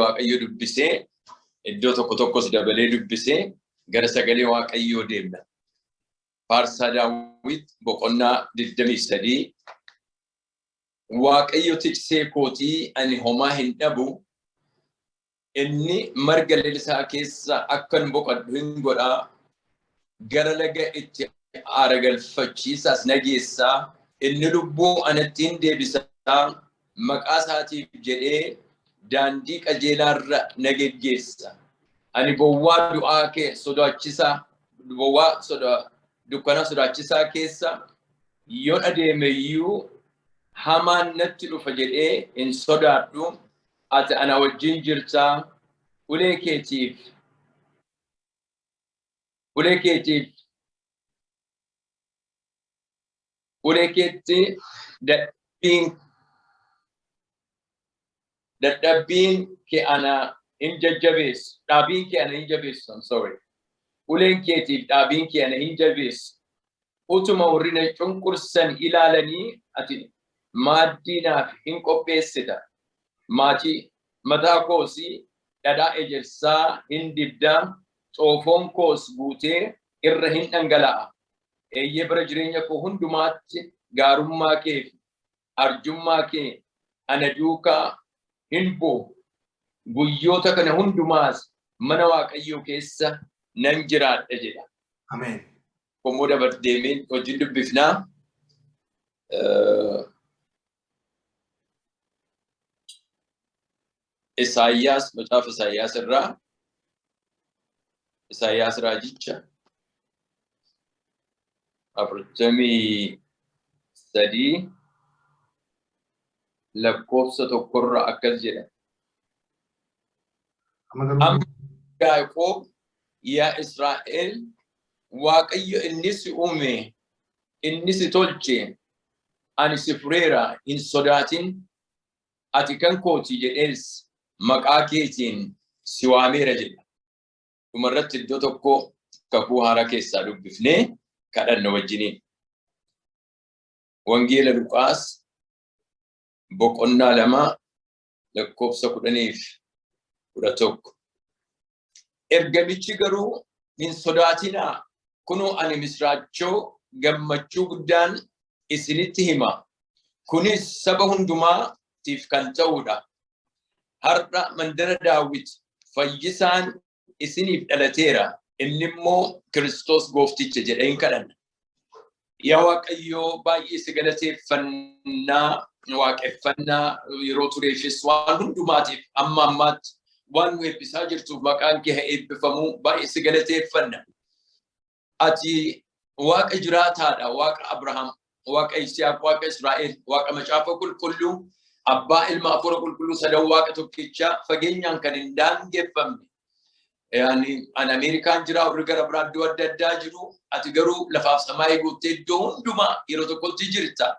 Waaqayyoo dubbisee iddoo tokko tokkos dabalee dubbisee gara sagalee Waaqayyoo deemna. Faarsaa Daawit boqonnaa 23. Waaqayyo tiksee kootii, ani homaa hin dhabu. Inni marga lalisaa keessa akkan boqadhu hin godhaa. Gara laga itti aara galfachiisaas na geessaa. Inni lubbuu anatti hin deebisaa. Maqaa isaatiif jedhee daandii qajeelaarra na geggeessa. Ani bowwaa du'aa kee sodaachisaa, bowwaa soda dukkana sodaachisaa keessa yoon adeeme iyyuu hamaan natti dhufa jedhee hin sodaadhu. Ati ana wajjin jirtaa, ulee keetiif ulee keetti dadhabbiin kee ana hin jajjabeessu. Dhaabiin kee ana hin jabeessu. I'm sorry. Uleen keetiif dhaabiin kee ana hin jabeessu. Utuma warri na cunqursan ilaalanii ati maaddii naaf hin qopheessita. Maatii mataa koosii dhadhaa ejersaa hin dibdaa, xoofoon koos guutee irra hin dhangala'a. Eeyyee, bara jireenya koo hundumaatti gaarummaa kee fi arjummaa kee ana duukaa hin bu'u. Guyyoota kana hundumaas mana Waaqayyoo keessa nan jiraadha jedha. Ameen. Kommoo dabar deemee wajjin dubbifnaa. Isaayyaas, macaafa Isaayyaas irraa, Isaayyaas raajicha 43 lakkoofsa 1rra akkas jedha. Amma garuu Amma Yaaqoob, yaa Israa'el, Waaqayyo inni si uume, inni si tolche, ani si fureera, hin sodaatin, ati kan kooti jedhees maqaa keetiin si waameera jedha. Dhumarratti iddoo tokko Kakuu Haaraa keessaa dubbifnee kadhanna wajjiniin. Wangeela Luqaas boqonnaa 2 lakkoofsa 10f 11. Ergamichi garuu, "Hin sodaatinaa, kunoo ani misraachoo gammachuu guddaan isinitti hima. Kunis saba hundumaatiif kan ta'udha. Har'a mandara Daawit fayyisaan isiniif dhalateera, inni immoo Kiristoos goofticha" jedhee hin kadhanna. Yaa Waaqayyoo, baay'ee si galateeffannaa, waaqeffannaa, yeroo tureefis waan hundumaatiif amma ammaatti waan nu eebbisaa jirtuuf maqaan kee haa eebbifamu, baay'ee si galateeffanna. Ati Waaqa jiraataadha, Waaqa Abrahaam, Waaqa Yisihaaq, Waaqa Israa'el, Waaqa Macaafa Qulqulluu, Abbaa, Ilma, Hafuura Qulqulluu, sadan Waaqa tokkichaa fageenyaan kan hin daangeffamne. Ani Ameerikaan jira, warri gara biraa iddoo adda addaa jiru. Ati garuu lafaaf samaayii guuttee iddoo hundumaa yeroo tokkotti jirta.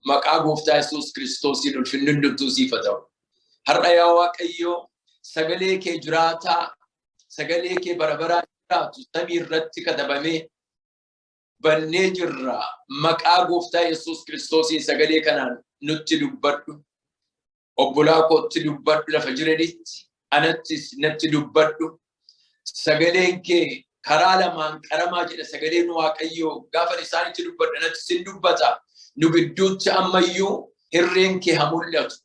Maqaa Gooftaa Yesuus Kiristoosiin ulfinni hundumtuu siif haa ta'u. Har'a yaa Waaqayyo, sagalee kee jiraataa, sagalee kee bara baraa jiraatu samii irratti katabamee bannee jirra. Maqaa Gooftaa Yesuus Kiristoosiin sagalee kanaan nutti dubbadhu. Obbolaa kootti dubbadhu lafa jiranitti, anattis natti dubbadhu. Sagaleen kee karaa lamaan qaramaa jedha sagaleen Waaqayyoo, gaafa isaanitti dubbadha natti sin dubbata. Nu gidduutti ammayyuu hirreen kee haa mul'atu.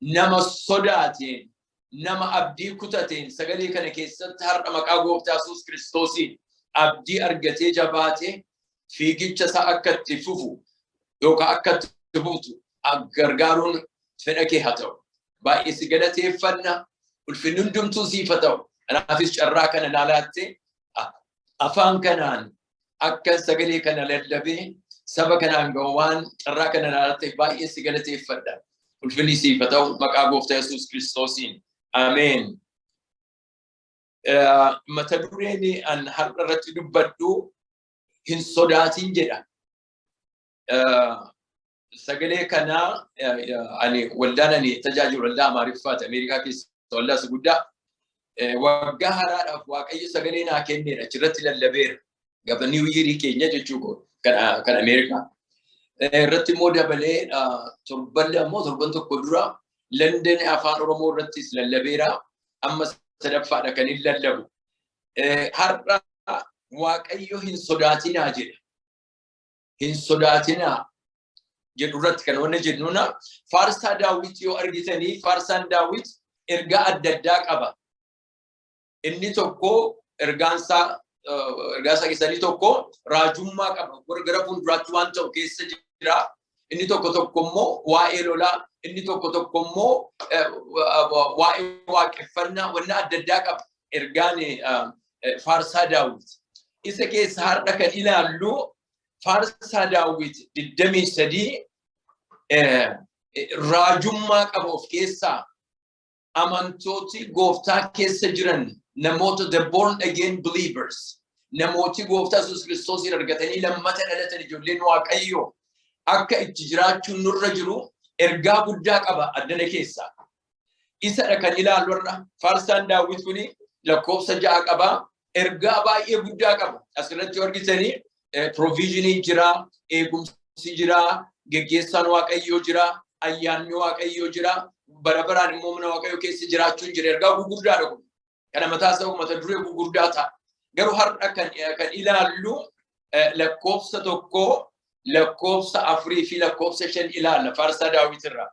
Nama sodaateen, nama abdii kutateen sagalee kana keessatti har'a maqaa Gooftaa Yesuus Kiristoosiin abdii argatee jabaatee fiigicha isaa akka itti fufu yookaan akka itti fuftu gargaaruun fedha kee haa ta'u. Baay'ee si galateeffanna. Ulfinni hundumtuu siif haa ta'u. Kanaafis carraa kana naa laattee afaan kanaan akka sagalee kana lallabee saba kanaan ga'u waan carraa kana naa laatteef baay'ee si galateeffadha. Ulfinni siif haa ta'u maqaa Gooftaa Yesuus Kiristoosiin. Ameen. Mata dureen an har'a irratti dubbadhu "Hin sodaatin" jedha. Sagalee kana ani waldaan ani tajaajilu waldaa Amaariffaati, Ameerikaa keessa waldaa isa guddaa. Waggaa haaraadhaaf Waaqayyo sagalee naa kenneera, achirratti lallabeera. Gaafa New Year keenya jechuu koo kan Ameerikaa. Irratti immoo dabalee torban immoo torban tokko dura London afaan Oromoo irrattis lallabeera. Amma sadaffaadha kan hin lallabu. Har'a Waaqayyo hin sodaatinaa jedha. Hin sodaatinaa jedhu irratti kan wanna jennuuna. Faarsaa Daawit yoo argitanii, faarsaan Daawit ergaa adda addaa qaba. Inni tokko ergaansaa keessanii tokko raajummaa qaba. Gara fuulduraatti waan ta'u keessa jira. Inni tokko tokko immoo waa'ee lolaa, inni tokko tokko immoo waa'ee waaqeffannaa, wanna adda addaa qaba. Ergaan faarsaa Daawit. Isa keessa har'a kan ilaallu faarsaa Daawit 23 raajummaa qaba of keessaa. Amantooti gooftaa keessa jiran, namoota the born again believers, namooti gooftaa Yesuus Kiristoosiin argatanii lammata dhalatan, ijoolleen Waaqayyoo akka itti jiraachuun nurra jiru ergaa guddaa qaba addana keessaa. Isadha kan ilaallu har'a. Faarsaan Daawit kuni lakkoofsa 6 qaba. Ergaa baay'ee guddaa qaba. Asirratti argitanii provisionii jira, eegumsi jira, geggeessaan Waaqayyoo jira, ayyaanni Waaqayyoo jira, bara baraan immoo mana Waaqayyoo keessa jiraachuun jira. Ergaa gurguddaadha kun. Kana mataa isaa mata duree gurguddaa ta'a. Garuu har'a kan ilaallu lakkoofsa 1, lakkoofsa 4 fi lakkoofsa 5 ilaalla faarsaa Daawit irraa.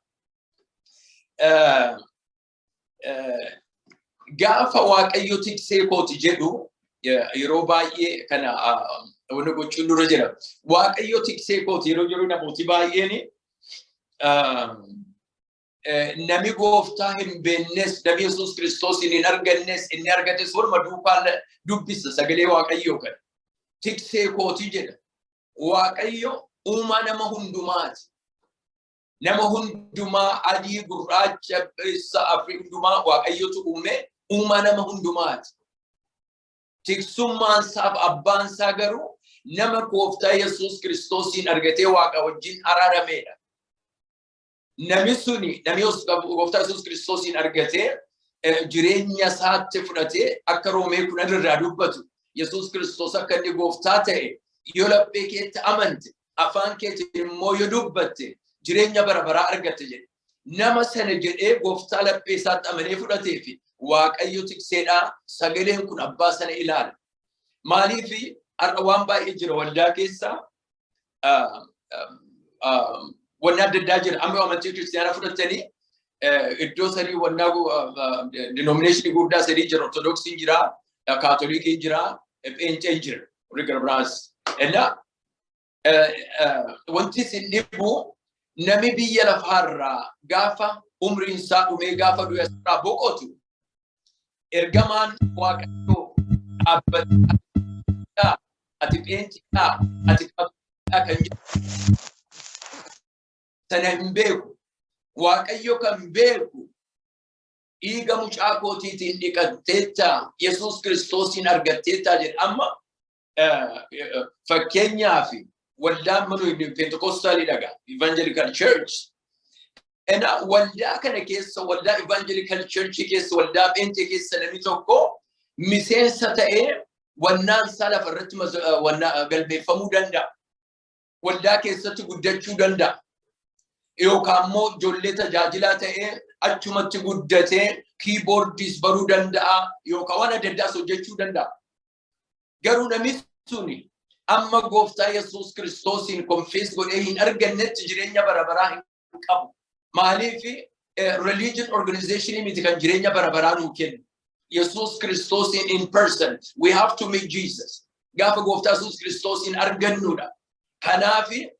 Gaafa Waaqayyo tiksee kooti jedhu, yeroo baay'ee kana wanni gochuun dura jira. Waaqayyo tiksee kooti yeroo jiru, namooti baay'een nami gooftaa hin beeknes, nami Yesuus Kiristoos hin argannes, inni argates waluma duukaa dubbisa sagalee Waaqayyoo kana. Tiksee kooti jedha. Waaqayyo uumaa nama hundumaati. Nama hundumaa, adii, gurraacha, isa afri hundumaa Waaqayyotu uume, uumaa nama hundumaati. Tiksummaan isaaf abbaan isaa garuu nama gooftaa Yesuus Kiristoosiin argatee Waaqa wajjin araaramedha. Namni suni, namni gooftaa Yesuus Kiristoosiin argatee jireenya isaatti fudhatee, akka Roomee 10 irraa dubbatu, Yesuus Kiristoos akka inni gooftaa ta'e yoo laphee keetti amante, afaan keetiin immoo yoo dubbatte, jireenya bara baraa argatte jedhe. Nama sana jedhee gooftaa laphee isaatti amanee fudhatee fi Waaqayyo tikseedhaa, sagaleen kun abbaa sana ilaala. Maaliif har'a waan baay'ee jira waldaa keessa, wanni adda addaa jira. Amma amantii kiristaanaa fudhatanii iddoo sadii, wannaa denominationii guddaa sadii jira. Ortodoksiin jira, Kaatolikiin jira, Pheenxeen jira. Warri gara biraas. Innaa wanti isin dhibu, nami biyya lafaarraa gaafa umriin isaa dhumee, gaafa du'e asirraa boqotu, ergamaan Waaqayyoo dhaabbatee ati pheenxidhaa, ati kaatolikiidhaa kan jedhu sana hin beeku. Waaqayyo kan beeku dhiiga mucaa kootiitiin dhiqatteetta, Yesuus Kiristoosiin argatteetta jedha. Amma fakkeenyaaf waldaan manu Pentecostalii dhaga, Evangelical Church. Ena waldaa kana keessa, waldaa Evangelical Church keessa, waldaa Pheenxee keessa namni tokko miseensa ta'ee wannaan isaa lafa irratti galmeeffamuu danda'a. Waldaa keessatti guddachuu danda'a. Yookaan immoo ijoollee tajaajilaa ta'ee achumatti guddatee keyboardiis baruu danda'a yookaan waan adda addaas hojjechuu danda'a. Garuu namni suni amma gooftaa Yesuus Kiristoosiin confess godhee hin argannetti jireenya bara baraa hin qabu. Maaliif? Religion organization miti kan jireenya bara baraa nuu kennu. Yesuus Kiristoosiin in person. We have to meet Jesus. Gaafa gooftaa Yesuus Kiristoosiin argannudha. Kanaafi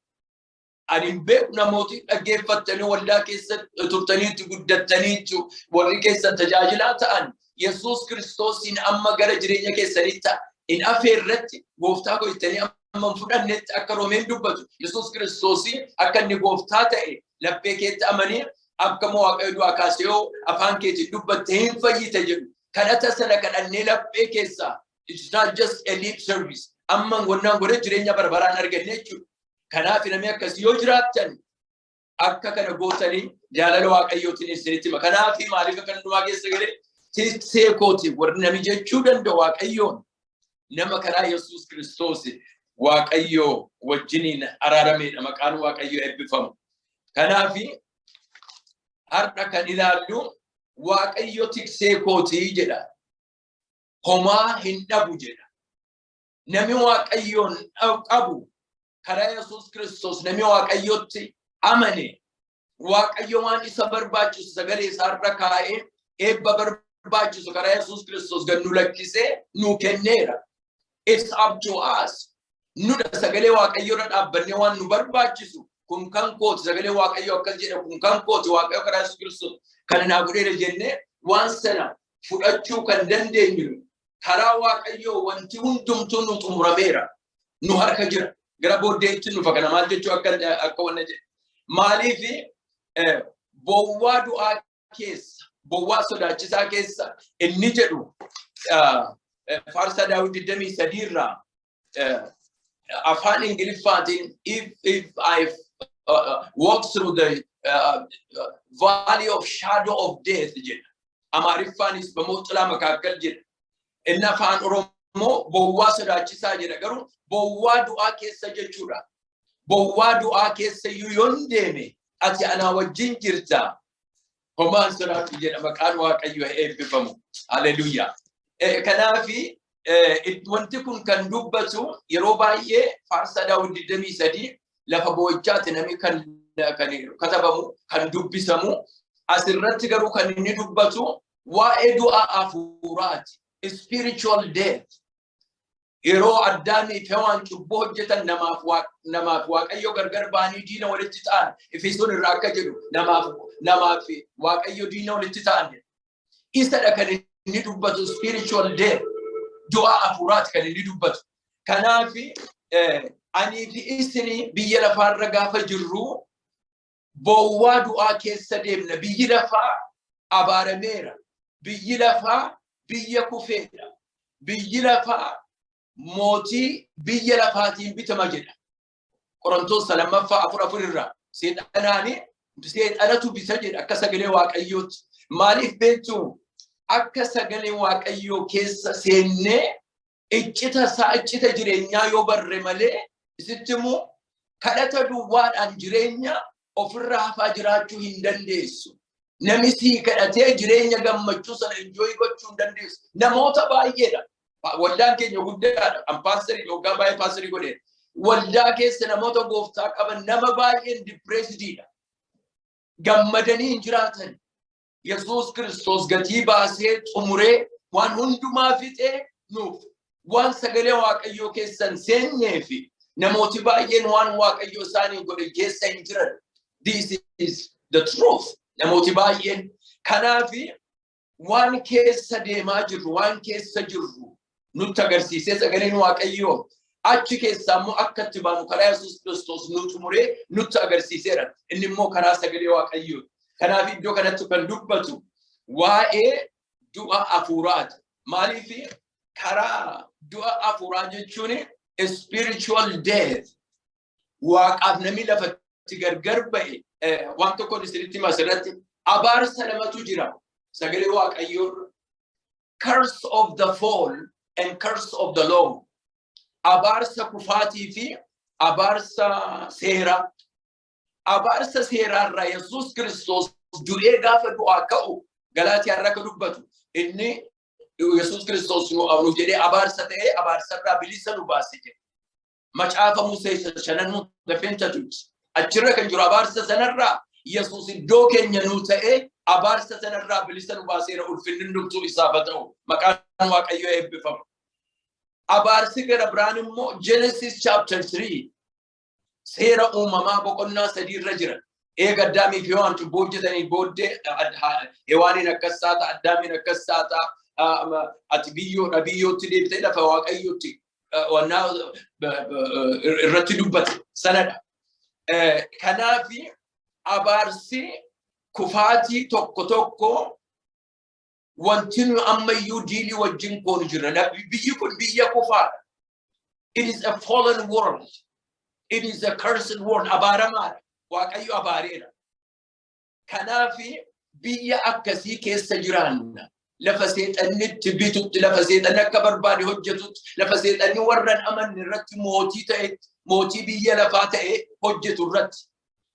ani hin beeku, namooti dhaggeeffattanii waldaa keessa turtaniitu guddattaniitu, warri keessan tajaajilaa ta'an, Yesuus Kiristoosiin amma gara jireenya keessanitti hin afeerratti, gooftaa koo jettanii amma hin fudhannetti, akka Roomeen dubbatu, Yesuus Kiristoosii akka inni gooftaa ta'e laphee keetti amanii, akka immoo Waaqayyo du'aa kaasee yoo afaan keetiin dubbatte hin fayyite jedhu. Kadhata sana kadhannee laphee keessaa, it's not just a lip service. Amma wannaan godhe jireenya bara baraan arganne jechuudha. Kanaaf namni akkasii yoo jiraattan akka kana gootanii jaalala Waaqayyootiin isinitti hima. Kanaaf maaliif akka hundumaa keessa galee, tiksee kooti warri nami jechuu danda'u Waaqayyoon nama karaa Yesuus Kiristoos Waaqayyoo wajjiniin araaramedha. Maqaan Waaqayyoo eebbifamu. Kanaaf Har'a kan ilaallu "Waaqayyo tiksee kootii" jedha. "Homaa hin dhabu" jedha. Namni Waaqayyoon qabu, karaa Yesuus Kiristoos namni Waaqayyotti amane, Waaqayyo waan isa barbaachisu sagalee isaarra kaa'ee, eebba barbaachisu karaa Yesuus Kiristoos gad nu lakkisee nu kenneera. It's up to us. Nudha sagalee Waaqayyoorra dhaabbannee waan nu barbaachisu, kun kan kooti, sagalee Waaqayyoo akkas jedha, kun kan kooti, Waaqayyo karaa Yesuus Kiristoos kana naa godheera jennee waan sana fudhachuu kan dandeenyu. Karaa Waaqayyoo wanti hundumtuu nu xumurameera. Nu harka jira. Gara booddeetti nufa kana maal jechuu akka wanna jedhe. Maaliif bowwaa du'aa keessa, bowwaa sodaachisaa keessa inni jedhu Faarsaa Daawit 23 irraa afaan Ingiliffaatiin if I walk through the valley of shadow of death" jedha. Amaariffaanis "በሞት ጥላ መካከል" jedha. Inni afaan Oromoo "bowwaa sodaachisaa" jedha, garuu bowwaa du'aa keessa jechuudha. Bowwaa du'aa keessa iyyuu yoon deeme, ati anaa wajjin jirta. Homaan sodaatu jedha. Maqaan Waaqayyo eebbifamu. Haleluuyaa. Kanaafi wanti kun kan dubbatu yeroo baay'ee Faarsaa Daawit 23 lafa boo'ichaati namni kan katabamu, kan dubbisamu. Asirratti garuu kan inni dubbatu waa'ee du'a hafuuraati. Spiritual death. Yeroo Addaamii fi Hewaan cubbuu hojjetan, namaaf Waaqayyo gargar ba'anii diina walitti ta'an. Efesoon irraa akka jedhu, namaaf Waaqayyo diina walitti ta'an. Isadha kan inni dubbatu, spiritual death. Du'a hafuuraati kan inni dubbatu. Kanaaf anii fi isin biyya lafaarra gaafa jirru bowwaa du'aa keessa deemna. Biyyi lafaa abaarameera. Biyyi lafaa biyya kufeedha. Biyyi lafaa mootii biyya lafaatiin bitama jedha. Qorontoos lammaffaa 4:4 irraa seexanaani, seexanatu bita jedha akka sagalee Waaqayyootti. Maaliif beektu? Akka sagalee Waaqayyoo keessa seennee iccita isaa, iccita jireenyaa yoo barre malee, isitti immoo kadhata duwwaadhaan jireenya ofirraa hafaa jiraachuu hin dandeessu. Namni sii kadhatee jireenya gammachuu sana enjoy gochuu hin dandeessu. Namoota baay'eedha. Waldaan keenya guddaadha. An paasterii waggaa baay'ee paasterii godheera. Waldaa keessa namoota Gooftaa qaban nama baay'een depressed iidha. Gammadanii hin jiraatan. Yesuus Kiristoos gatii baasee xumuree waan hundumaa fixee nuuf, waan sagalee Waaqayyoo keessan seennee fi namooti baay'een waan Waaqayyoo isaanii godhe keessa hin jiran. This is the truth. Namooti baay'een kanaafi waan keessa deemaa jirru, waan keessa jirru nutti agarsiisee sagaleen Waaqayyoo, achi keessaa immoo akka itti baanu karaa Yesuus Kiristoos nu xumuree nutti agarsiiseera. Inni immoo karaa sagalee Waaqayyoo. Kanaaf iddoo kanatti kan dubbatu waa'ee du'a hafuuraati. Maaliif? Karaa du'a hafuuraa jechuun spiritual death. Waaqaaf namni lafatti gargar ba'e. Waan tokko isinitti hima asirratti. Abaarsa lamatu jira. Sagalee Waaqayyoo, curse of the fall and curse of the law. Abaarsa kufaatii fi abaarsa seeraa. Abaarsa seeraarraa Yesuus Kiristoos du'ee gaafa du'aa ka'u, Galaatiyaa irraa akka dubbatu, inni Yesuus Kiristoos nuuf jedhee abaarsa ta'ee abaarsarraa bilisa nu baase jedhe. Macaafa Musee shanan the Pentateuch. Achirra kan jiru abaarsa sanarraa Yesuus iddoo keenya nuu ta'ee abaarsa sanarraa bilisa nu baaseera. Ulfinni hundumtuu isaaf haa ta'u. Maqaan Waaqayyoo eebbifamu. Abaarsi gara biraan immoo Genesis chapter 3, Seera Uumamaa boqonnaa 3 irra jira. Eega Addaamii fi Hewaan cubbuu hojjetanii booddee, Hewaaniin akkas taata, Addaamiin akkas taata, ati biyyoodha, biyyootti deebitee lafa Waaqayyootti wannaa irratti dubbate sanadha. Kanaaf abaarsi kufaatii tokko tokko wanti nu ammayyuu deal wajjin koonu jira. Biyyi kun biyya kufaadha. It is a fallen world. It is a cursed world. Abaaramaadha. Waaqayyo abaareera. Kanaaf biyya akkasii keessa jiraanna. Lafa seexanni itti bitutti, lafa seexanni akka barbaade hojjetutti, lafa seexanni warra hin amanne irratti mootii ta'e, mootii biyya lafaa ta'e hojjetu irratti.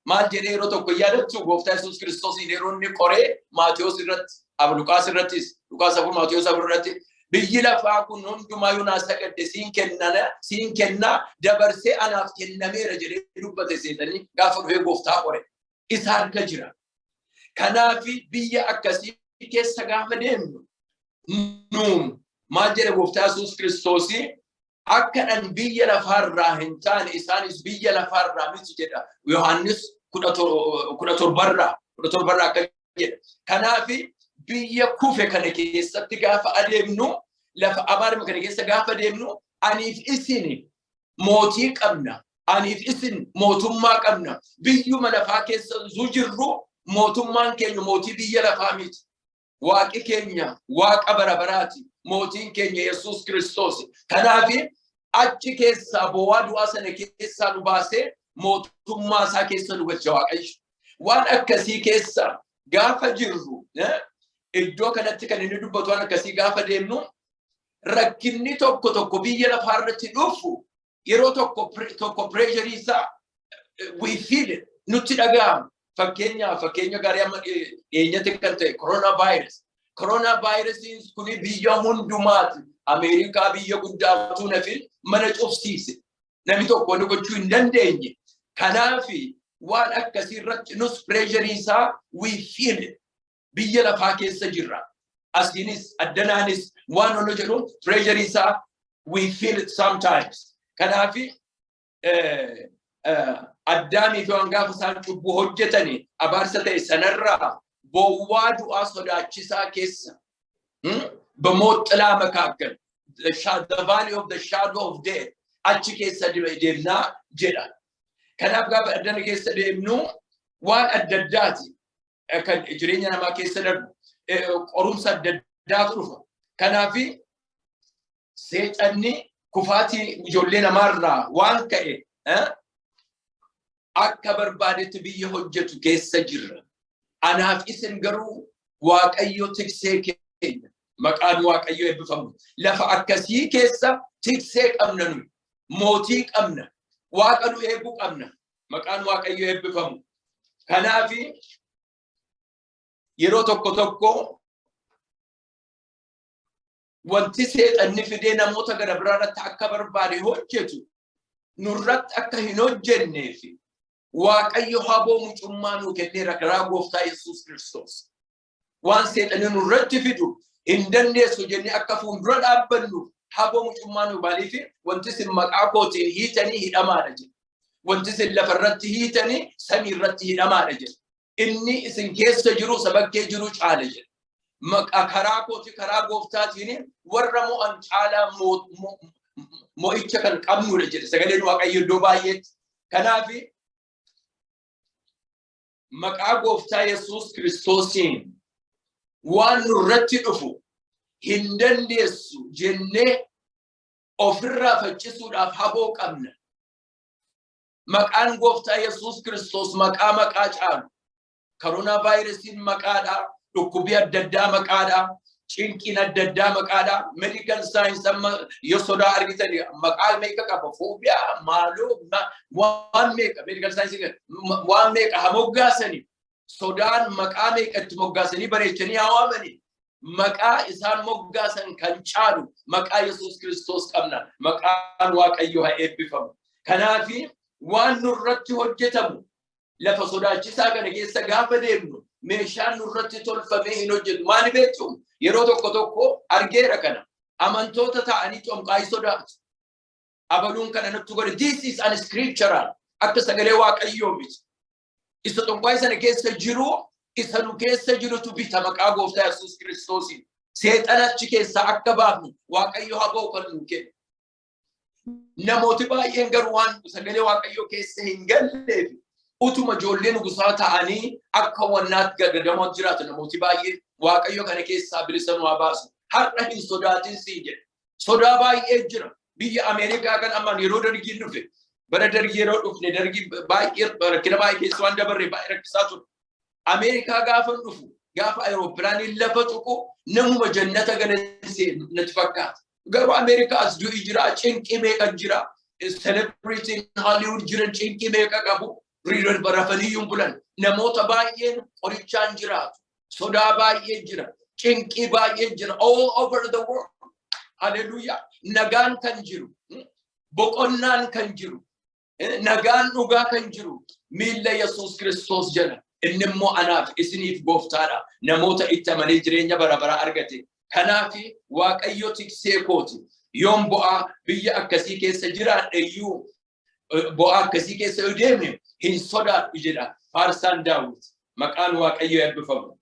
Maal jedhee yeroo tokko yaadattu? Gooftaa Yesuus Kiristoosiin yeroo inni qoree Maatiyos irratti, Luqaas irrattis, Luqaas 4, Maatiyos 4 irratti, "Biyyi lafaa kun hundumaayyuu naa sagadde, siin kennana, siin kennaa, dabarsee anaaf kennameera" jedhee dubbate. Seexanni gaafa dhufee gooftaa qore isa harka jira. Kanaaf biyya akkasii keessa gaafa deemnu nu maal jedhe gooftaa Yesuus Kiristoosii? "Akka an biyya lafaarraa hin taane isaanis biyya lafaarraa miti" jedha. Yohaannis 17rraa akka jedha. Kanaaf biyya kufe kana keessatti gaafa adeemnu, lafa abaarame kana keessa gaafa adeemnu, aniif isin mootii qabna. Aniif isin mootummaa qabna. Biyyuma lafaa keessa jirru, mootummaan keenya mootii biyya lafaa miti. Waaqi keenya Waaqa bara baraati. Mootiin keenya Yesuus Kiristoos. Kanaaf achi keessaa, bowwaa du'aa sana keessaa nu baasee mootummaa isaa keessa nu galcha Waaqayyo. Waan akkasii keessa gaafa jirru, iddoo kanatti kan inni dubbatu, waan akkasii gaafa deemnu, rakkinni tokko tokko biyya lafaa irratti dhufu yeroo tokko tokko pressure isaa we feel it, nutti dhaga'ama. Fakkeenyaaf, fakkeenya gaarii amma dhiyeenyatti kan ta'e corona virus. Corona virusiin kuni biyya hundumaati. Ameerikaa biyya guddaatu nafin mana cufsiise. Namni tokko wanni gochuu hin dandeenye. Kanaafi waan akkasii irratti nus pressure isaa we feel it. Biyya lafaa keessa jirra. Asiinis addanaanis waan ol jedhu pressure isaa we feel it sometimes. Kanaafi Addaamii fi waan gaafa isaan cubbuu hojjetanii abaarsa ta'e sanarraa bowwaa du'aa sodaachisaa keessa, በሞት ጥላ መካከል, the valley of the shadow of death, achi keessa deemnaa jedha. Kanaaf gaafa addana keessa deemnu waan adda addaati kan jireenya namaa keessa darbu, qorumsa adda addaatu dhufa. Kanaaf seexanni kufaatii ijoollee namaarraa waan ka'e akka barbaadetti biyya hojjetu keessa jirra. Anaaf isin garuu Waaqayyo tiksee keenya. Maqaan Waaqayyo eebbifamu. Lafa akkasii keessa tiksee qabna nuyi. Mootii qabna. Waaqa nu eeguu qabna. Maqaan Waaqayyo eebbifamu. Kanaafi yeroo tokko tokko wanti seexanni fidee namoota gara biraa irratti akka barbaade hojjetu nurratti akka hin hojjenneef Waaqayyo haboo mucummaa nuu kenneera karaa gooftaa Yesuus Kiristoos. Waan seexanni nurratti fidu hin dandeessu jennee akka fuuldura dhaabbannuuf haboo mucummaa nuu maaliif, "Wanti isin maqaa kootiin hiitanii hidhamaadha" jedhe. "Wanti isin lafarratti hiitanii samii irratti hidhamaadha" jedhe. "Inni isin keessa jiru sabakkee jiru caala" jedhe. Maqaa karaa kooti, karaa gooftaatiin warra mo'an caalaa mo'icha kan qabnudha jedhe sagaleen Waaqayyo iddoo baay'eetti. Kanaaf maqaa gooftaa Yesuus Kiristoosiin waan nurratti dhufu hin dandeessu jennee ofirraa faccisuudhaaf haboo qabna. Maqaan gooftaa Yesuus Kiristoos maqaa maqaa caalu. Koronaa vaayirasiin maqaadha. Dhukkubii adda addaa maqaadha. Cinqiin adda addaa maqaadha. Medical science amma yoo sodaa argitan maqaa meeqa qaba? Phobia maaloo waan meeqa, medical science waan meeqa haa moggaasanii. Sodaan maqaa meeqa itti moggaasanii bareechanii haa waamanii. Maqaa isaan moggaasan kan caalu maqaa Yesuus Kiristoos qabna. Maqaan Waaqayyoo haa eebbifamu. Kanaafi waan nurratti hojjetamu lafa sodaachisaa kana keessa gaafa deemnu meeshaan nurratti tolfamee hin hojjetu. Maali beektu? Yeroo tokko tokko argeera kana. Amantoota ta'anii xonqaayii sodaatu. Abaluun kana natti godhe. This is unscriptural. Akka sagalee Waaqayyoo miti. Isa xonqaayii sana keessa jiru, isa nu keessa jirutu bita maqaa gooftaa Yesuus Kiristoosiin. Seexana achi keessaa akka baafnu Waaqayyo haboo kan nuu kennu. Namooti baay'een garuu waan sagalee Waaqayyoo keessa hin galleef utuma ijoollee nugusaa ta'anii akka wannaatti gadadamoo jiraatu namooti baay'een. Waaqayyo kana keessaa bilisa nu haa baasu. Har'a hin sodaatin siin jedhe. Sodaa baay'ee jira. Biyya Ameerikaa kan ammaan yeroo dargiin dhufe, bara dargii yeroo dhufne, dargii baay'ee rakkina baay'ee keessa waan dabarre, baay'ee rakkisaa ture. Ameerikaa gaafa dhufu, gaafa aeroplane lafa tuqu, namuma jannata galan natti fakkaata. Garuu Ameerikaa as du'i jira, cinqii meeqa jira. Celebrity Hollywood jiran cinqii meeqa qabu. Rafaniyyuu hin bulan. Namoota baay'een qorichaan jiraatu. Sodaa baay'ee jira. Cinqii baay'ee jira. All over the world. Hallelujah. Nagaan kan jiru. Boqonnaan kan jiru. Nagaan dhugaa kan jiru. Miilla Yesuus Kiristoos jala. Inni immoo anaaf isiniif gooftaadha. Namoota itti amanee jireenya bara baraa argate. Kanaaf Waaqayyo tiksee kooti. Yoon bu'aa biyya akkasii keessa jiraadhe iyyuu, bu'aa akkasii keessa yoo deeme, hin sodaadhu jedha faarsaan Daawit. Maqaan Waaqayyo eebbifamu.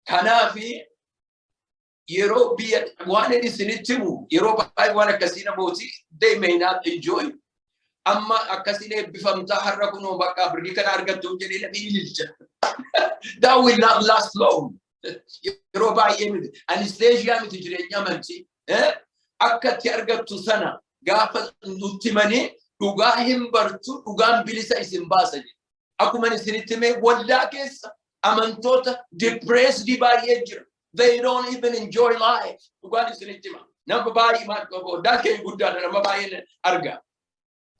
Kanaaf yeroo biyya waan inni isinitti himu, yeroo baay'ee waan akkasii namooti, they may not enjoy. Amma akkasiin eebbifamtaa, har'a kunoo bakka birrii kana argattu jedhee namni ililcha. That will not last long. Yeroo baay'ee miti. Anesthesia miti jireenya amantii. Akka itti argattu sana gaafa nutti himanii, dhugaa hin bartu, dhugaan bilisa isin baasa jedhe. Akkuma isinitti himee, waldaa keessa amantoota depressed baay'ee jira. They don't even enjoy life. Dhugaan isinitti hima. Nama baay'ee, waldaa keenya guddaadha, nama baay'een arga.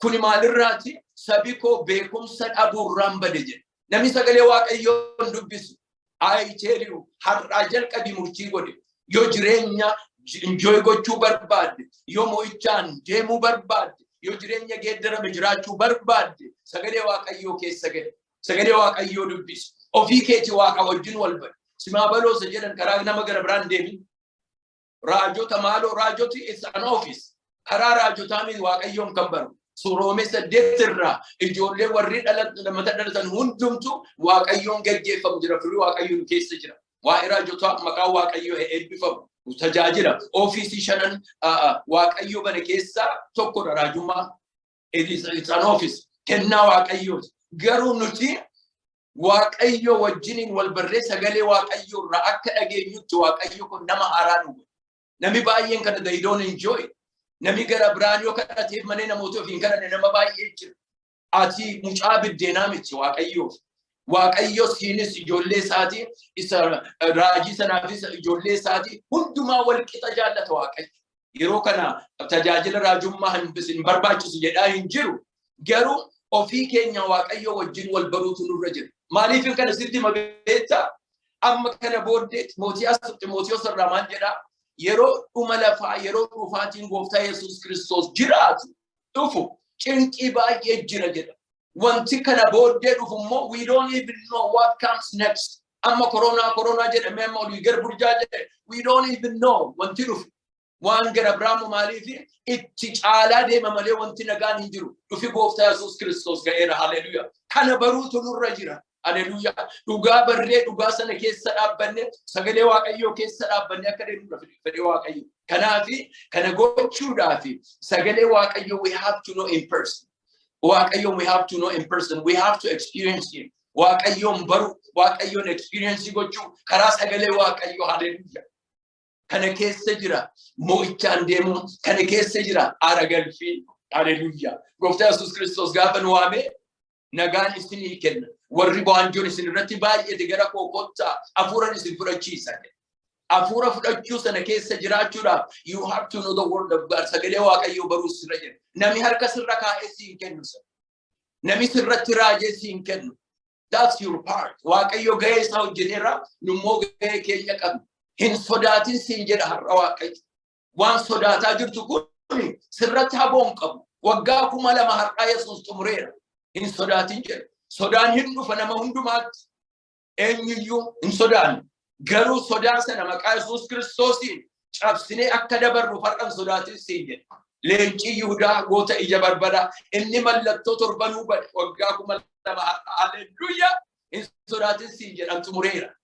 Kuni maalirraati? Sabi koo beekumsa dhabuurraan bade jedhe. Namni sagalee Waaqayyoon dubbisu. I tell you, har'aa jalqabii murtii godhe. Yoo jireenya enjoy gochuu barbaadde, yoo mo'ichaan deemuu barbaadde, yoo jireenya geeddarame jiraachuu barbaadde, sagalee Waaqayyoo keessa gale. Sagalee Waaqayyoo dubbisu. Ofii keeti Waaqa wajjin wal bari. Simaa baloosa jedhan karaa nama gara biraan deemin. Raajota maaloo, raajoti, it's an office. Karaa raajotaa miti Waaqayyoon kan baru. Roomee 8 irraa ijoollee warri mata dhalatan hundumtu Waaqayyoon gaggeeffamu jira. Firii Waaqayyoon keessa jira. Waa'ee raajotaa, maqaa Waaqayyoo eebbifamu. Tajaajila office shanan Waaqayyoo bane keessaa tokkodha raajummaa. It's an office. Kennaa Waaqayyooti. Garuu nuti Waaqayyo wajjiniin wal barree sagalee Waaqayyoo irraa akka dhageenyutti Waaqayyo kun nama haaraa nu godhe. Namni baay'een kana, they don't enjoy. Namni gara biraan yoo kadhateef malee namoota ofiin kadhanne nama baay'ee jira. Ati mucaa biddeenaa miti Waaqayyoof. Waaqayyo siinis ijoollee isaatii, isa raajii sanaafis ijoollee isaatii, hundumaa wal qixa jaallata Waaqayyo. Yeroo kana tajaajila raajummaa hin barbaachisu jedhaa hin jiru. Garuu ofii keenya Waaqayyo wajjin wal baruutu nurra jira. Maaliif kana sitti hima beektaa? Amma kana booddee Ximootiyoos irraa maal jedhaa? Yeroo dhuma lafaa, yeroo dhufaatiin gooftaa Yesuus Kiristoos jiraatu dhufu, cinqii baay'ee jira jedha. Wanti kana booddee dhufu immoo, we don't even know what comes next. Amma koronaa koronaa jedhamee, amma olii gara burjaa jedhe, we don't even know wanti dhufu. Waan gara biraamu maaliif itti caalaa deema malee wanti nagaan hin jiru. Dhufi gooftaa Yesuus Kiristoos ga'eera. Haleluuyaa. Kana baruutu nurra jira. Haleluuyaa. Dhugaa barree, dhugaa sana keessa dhaabbanne, sagalee Waaqayyoo keessa dhaabbanne akka deemnu fedhii Waaqayyoo. Kanaafi kana gochuudhaafi sagalee Waaqayyoo we have to know in person. Waaqayyoon we have to know in person. We have to experience him. Waaqayyoon baru, Waaqayyoon experience gochuu karaa sagalee Waaqayyoo. Haleluuyaa. Kana keessa jira mo'ichaan deemuun, kana keessa jira aara galfiin. Haleluuyaa. Gooftaa Yesuus Kiristoos gaafa nu waame, nagaan isinii kenna. Warri waanjoon isin irratti baay'ate, gara koo kottaa, hafuuran isin fudhachiisa. Hafuura fudhachuu sana keessa jiraachuudhaaf you have to know the word of God. Sagalee Waaqayyoo baruu sirra jira. Nami harka sirra kaa'ee siin kennu sana. Nami sirratti raajee siin kennu. That's your part. Waaqayyo gahee isaa hojjeteera, nummoo gahee keenya qabna. Hin sodaatin siin jedha har'a Waaqayyo. Waan sodaataa jirtu kun sirratti haboon qabu. Waggaa 2000 har'aa Yesuus xumureera. Hin sodaatin jedha. Sodaan hin dhufa nama hundumaatti. Eenyuyyuu hin sodaanne. Garuu sodaa sana maqaa Yesuus Kiristoosiin cabsinee akka dabarru har'a hin sodaatin siin jedha. Leencii Yihudaa, goota ija barbadaa, inni mallattoo torbanuu bade waggaa 2000 har'a. Haleluuyaa! Hin sodaatin siin jedhan, xumureera.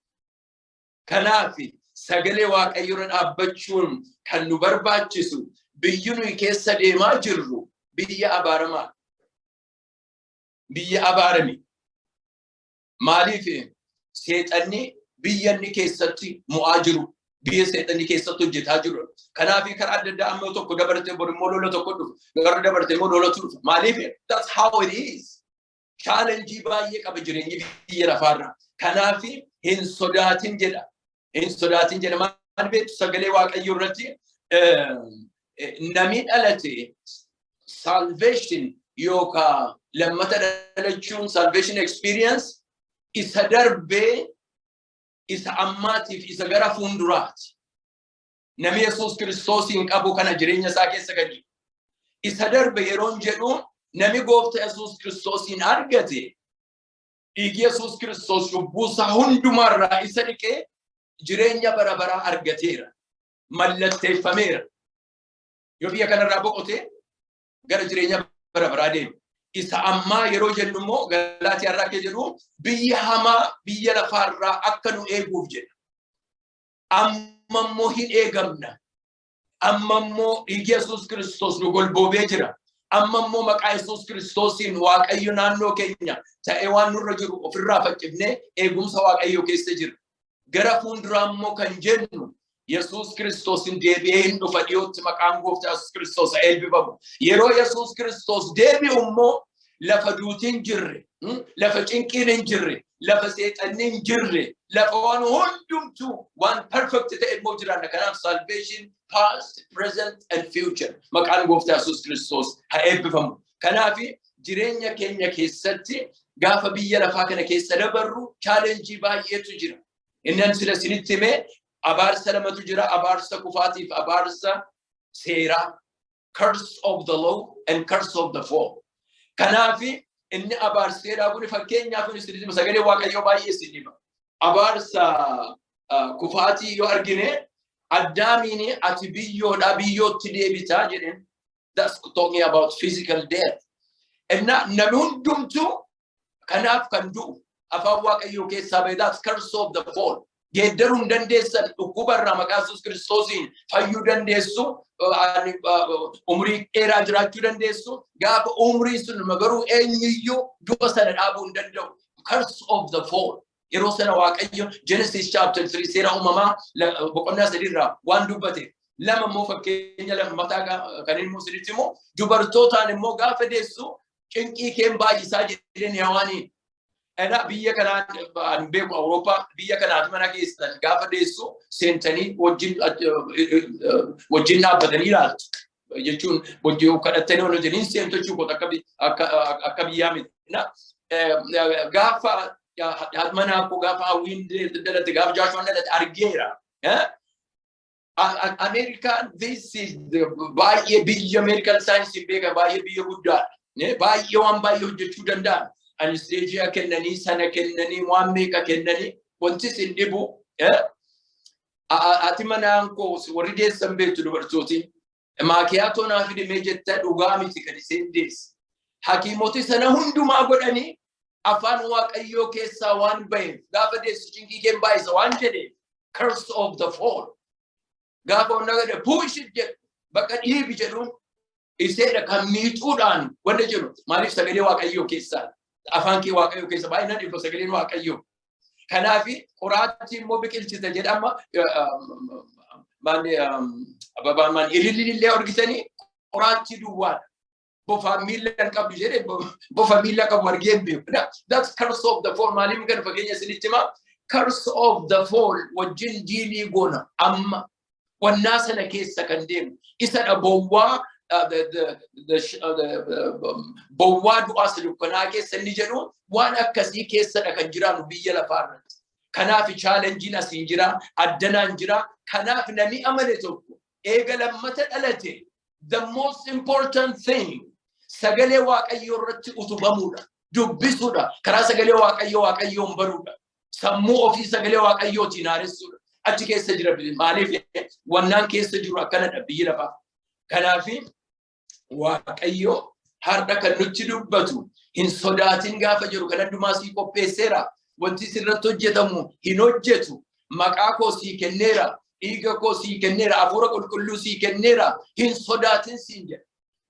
Kanaaf sagalee Waaqayyo irra dhaabbachuun kan nu barbaachisu, biyyi nuyi keessa deemaa jirru biyya abaaramaa. Biyya abaarame. Maaliif? Seexanni biyya inni keessatti mo'aa jiru, biyya seexanni keessatti hojjetaa jiru. Kanaaf karaa adda addaa amma tokko dabartee, bor immoo lola tokko dhufa. Gara dabartee immoo lolatu dhufa. Maaliif? That's how it is. Challenge baay'ee qaba jireenyi biyya lafaarra. Kanaaf hin sodaatin jedha. Hin sodaatin jedha. Maal beektu, sagalee Waaqayyoo irratti namni dhalate Salvation yookaan lammata dhalachuun, salvation experience, isa darbee, isa ammaatiif, isa gara fuulduraati. Namni Yesuus Kiristoosiin qabu kana jireenya isaa keessa gadi. Isa darbe yeroon jedhu, namni gooftaa Yesuus Kiristoosiin argate, dhiigi Yesuus Kiristoos cubbuu isaa hundumaarraa isa dhiqee jireenya bara baraa argateera. Mallatteeffameera. Yoo biyya kanarraa boqote gara jireenya bara baraa deema. Isa ammaa yeroo jennu immoo, Galaatiyaa irraa akka jedhu, biyya hamaa biyya lafaarraa akka nu eeguuf jedha. Amma immoo hin eegamna. Amma immoo dhiigi Yesuus Kiristoos nu golboobee jira. Amma immoo maqaa Yesuus Kiristoosiin Waaqayyo naannoo keenya ta'ee waan nurra jiru ofirraa faccifnee eegumsa Waaqayyo keessa jira. Gara fuulduraa immoo kan jennu, Yesuus Kiristoos hin deebi'ee hin dhufa dhiyootti. Maqaan gooftaa Yesuus Kiristoos haa eebbifamu. Yeroo Yesuus Kiristoos deebi'u immoo lafa duutiin hin jirre, lafa cinqiin hin jirre, lafa seexanni hin jirre, lafa waan hundumtuu waan perfect ta'e immoo jiraanna. Kanaaf salvation past, present and future. Maqaan gooftaa Yesuus Kiristoos haa eebbifamu. Kanaaf jireenya keenya keessatti gaafa biyya lafaa kana keessa dabarru challenge baay'eetu jira. Inni ani sila isinitti himee abaarsa lamatu jira: abaarsa kufaatiif abaarsa seeraa. Curse of the law and curse of the fall. Kanaaf inni abaarsa seeraa kun, fakkeenyaaf, isinitti hima, sagalee Waaqayyoo baay'ee isin hima. Abaarsa kufaatii yoo argine, Addaamiin "Ati biyyoodhaa biyyootti deebitaa" jedheen. That's talking about physical death. Inna namni hundumtuu kanaaf kan du'u afaan Waaqayyoo keessaa bahe. That's curse of the fall. Geeddaruu hin dandeessan. Dhukkuba irraa maqaa Yesuus Kiristoosiin fayyuu dandeessu, umurii dheeraa jiraachuu dandeessu. Gaafa umurii sun garuu eenyuyyuu du'a sana dhaabuu hin danda'u. Curse of the fall. Yeroo sana Waaqayyo Genesis chapter 3, Seera Uumamaa boqonnaa 3 irraa waan dubbate. Lama immoo, fakkeenya lammataa kan inni isinitti immoo, dubartootaan immoo gaafa deessu cinqii keen baay'isaa jedheen Hewaaniin. Ena biyya kanaan an beeku, Awurooppaa biyya kanaati, mana keessan gaafa deessu seentanii wajjin dhaabbatanii ilaaltu. Jechuun wajjin kadhattanii wal wajjin hin seentu jechuudha, akka biyyaa miti. Gaafa manaa koo, gaafa Hawwiin dhalate, gaafa Jaashuwaan dhalate argeera. Ameerikaan, this is baay'ee biyya medical science beekan, baay'ee biyya guddaadha. Baay'ee waan baay'ee hojjechuu danda'an. Anesthesia kennanii, sana kennanii, waan meeqa kennanii, wanti isin dhibu. Ati manaan koo, warri deessan beektu, dubartooti. "Maakiyaatoo naa fidimee" jetta, dhugaa miti kan isheen deesse. Hakiimoti sana hundumaa godhanii afaan Waaqayyoo keessaa waan baheef, gaafa deessu cinqii keen baay'isa waan jedheef, curse of the fall. Gaafa onna gade "Push it" jedhu, bakka dhiibi jedhuun, iseedha kan miixuudhaan wanta jedhu. Maaliif? Sagalee Waaqayyoo keessaa, afaan kee Waaqayyoo keessa baay'inaan dhiibu sagaleen Waaqayyoo. Kanaaf qoraattii immoo biqilchita jedhama. Ababaan maan ililli illee argitanii qoraattii duwwaadha. Bofa miilla hin qabdu jedhee, bofa miilla qabu argee hin beeku. That's curse of the fall. Maaliif kan fakkeenya isinitti himaa? Curse of the fall wajjin deal goona amma. Wannaa sana keessa kan deemu. Isadha bowwaa bowwaa du'aa dukkanaa keessa inni jedhu, waan akkasii keessadha kan jiraannu biyya lafaa irratti. Kanaaf challengeiin asiin jira, addanaan jira. Kanaaf namni amane tokko eega lammata dhalate, the most important thing sagalee Waaqayyoo irratti utubamuudha. Dubbisuudha. Karaa sagalee Waaqayyoo Waaqayyoon baruudha. Sammuu ofii sagalee Waaqayyootiin haaressuudha. Achi keessa jira. Maaliif? Wannaan keessa jiru akkanadha biyyi lafaa. Kanaaf Waaqayyo har'a kan nutti dubbatu, hin sodaatin gaafa jiru, kan hundumaa sii qopheesseera. Wanti sirratti hojjetamu hin hojjetu. Maqaa koo sii kenneera. Dhiiga koo sii kenneera. Hafuura Qulqulluu sii kenneera. Hin sodaatin siin jedha.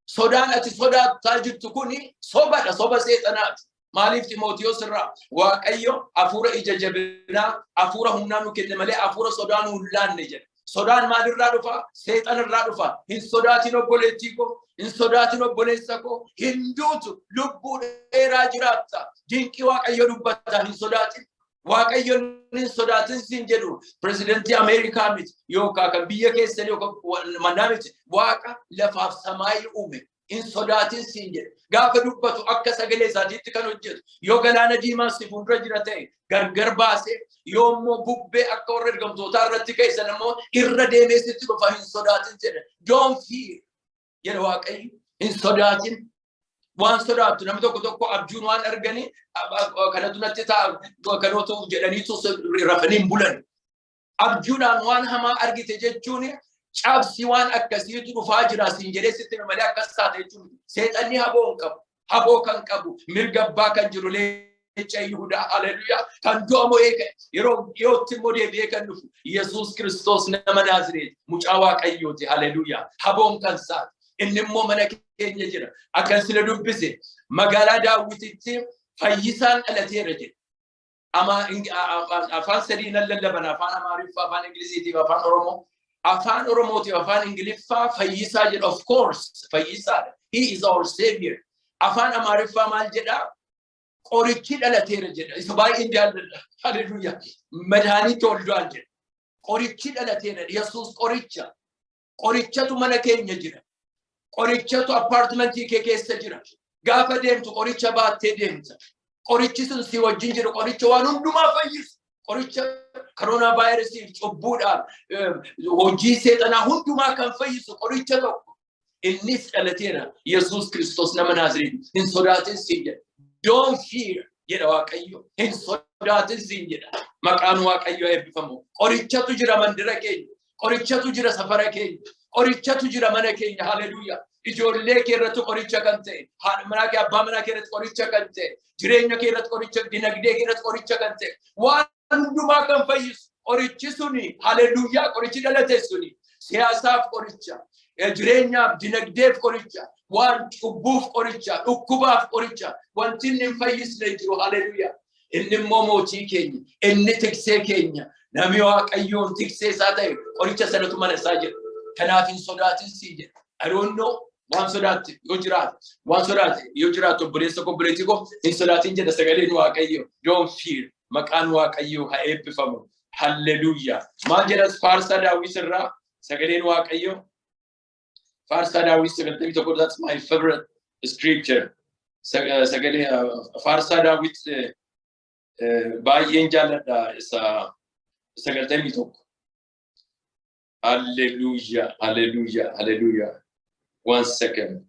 Sodaan ati sodaattaa jirtu kuni sobadha. Soba seexanaati. Maaliif? Ximootiyoos irraa, Waaqayyo hafuura ija jabinaa, hafuura humnaa nu kenne malee hafuura sodaa nu hin laanne jedha. Sodaan maalirraa dhufa? Seexanirraa dhufa. Hin sodaatin obboleettii koo, hin sodaatin obboleessa koo, hin duutu, lubbuu dheeraa jiraatta. Dinqii Waaqayyo dubbata, hin sodaatin. Waaqayyo hin sodaatin siin jedhu pirezidantii Ameerikaa miti yookaan kan biyya keessanii yookaan mannaa miti. Waaqa lafaaf samaayii uume. Hin sodaatin siin jedhe. Gaafa dubbatu akka sagalee isaatiitti kan hojjetu. Yoo galaana diimaa si fuuldura jira ta'e gargar baasee, yoo immoo bubbee akka warra ergamtootaa irratti ka'e sana immoo irra deemee sitti dhufa, hin sodaatin jedhe. Don't fear jedha Waaqayyo. Hin sodaatin. Waan sodaattu, namni tokko tokko abjuun waan arganii kanatu natti ta'a, kanatu jedhaniitu rafanii hin bulan. Abjuudhaan waan hamaa argite jechuun cabsi waan akkasiitu dhufaa jira siin jedhee sitti hime malee akkas taate jechuun seexanni haboo hin qabu. Haboo kan qabu, mirga abbaa kan jiru, leenca Yihudaa, haleluuyaa, kan du'a mo'ee ka'e, yeroo dhiyootti immoo deebi'ee kan dhufu Yesuus Kiristoos nama Naazireet, mucaa Waaqayyooti, haleluuyaa, haboon kan saati. Inni immoo mana keenya jira. Akkan sila dubbise, magaalaa Daawwititti fayyisaan dhalateera jedhe. Afaan sadii nan lallaban: afaan Amaariffaa, afaan Ingiliziitiif afaan Oromoo. Afaan Oromootiif afaan Ingiliffaa fayyisaa jedha. Of course fayyisaadha. He is our savior. Afaan Amaariffaa maal jedha? Qorichi dhalateera jedha. Isa baay'een jaalladha. Haleluuyaa. መድኃኒት ተወልዷል jedha. Qorichi dhalateera. Yesuus qoricha. Qorichatu mana keenya jira. Qorichatu apartmentii kee keessa jira. Gaafa deemtu qoricha baattee deemta. Qorichi sun si wajjin jiru, qoricha waan hundumaa fayyisu. Qoricha koronaa vaayirasiif, cubbuudhaaf, hojii seexanaa hundumaa kan fayyisu qoricha tokko. Innis dhalateera. Yesuus Kiristoos nama Naaziriit. Hin sodaatin siin jedha. Don't fear jedha Waaqayyo. Hin sodaatin siin jedha. Maqaan Waaqayyo eebbifamu. Qorichatu jira mandira keenya. Qorichatu jira safara keenya. Qorichatu jira mana keenya. Haleluuyaa. Ijoollee kee irratti qoricha kan ta'e, haadha manaa kee, abbaa manaa kee irratti qoricha kan ta'e, jireenya kee irratti qoricha, dinagdee kee irratti qoricha kan ta'e, waan hundumaa kan fayyisu qorichi suni, haleluuyaa, qorichi dhalate suni siyaasaaf qoricha, jireenyaaf, dinagdeef qoricha, waan cubbuuf qoricha, dhukkubaaf qoricha, wanti inni hin fayyisne jiru, haleluuyaa. Inni immoo mootii keenya, inni tiksee keenya, namni Waaqayyoon tiksee isaa ta'e qoricha sanatu mana isaa jira. Kanaaf hin sodaatin sii jedha. I don't know waan sodaatte yoo jiraate, waan sodaate yoo jiraate, obboleessa koo, obboleettii koo, hin sodaatin jedha sagaleen Waaqayyo. Don't fear. Maqaan Waaqayyoo haa eebbifamu. Halleluuyaa. Maal jedhas Faarsaa Daawwit irraa sagaleen Waaqayyo? Faarsaa Daawwit 91, that's my favorite scripture. Sagalee Faarsaa Daawwit baay'een jaalladha, isa 91. Hallelujah, hallelujah, hallelujah. One second.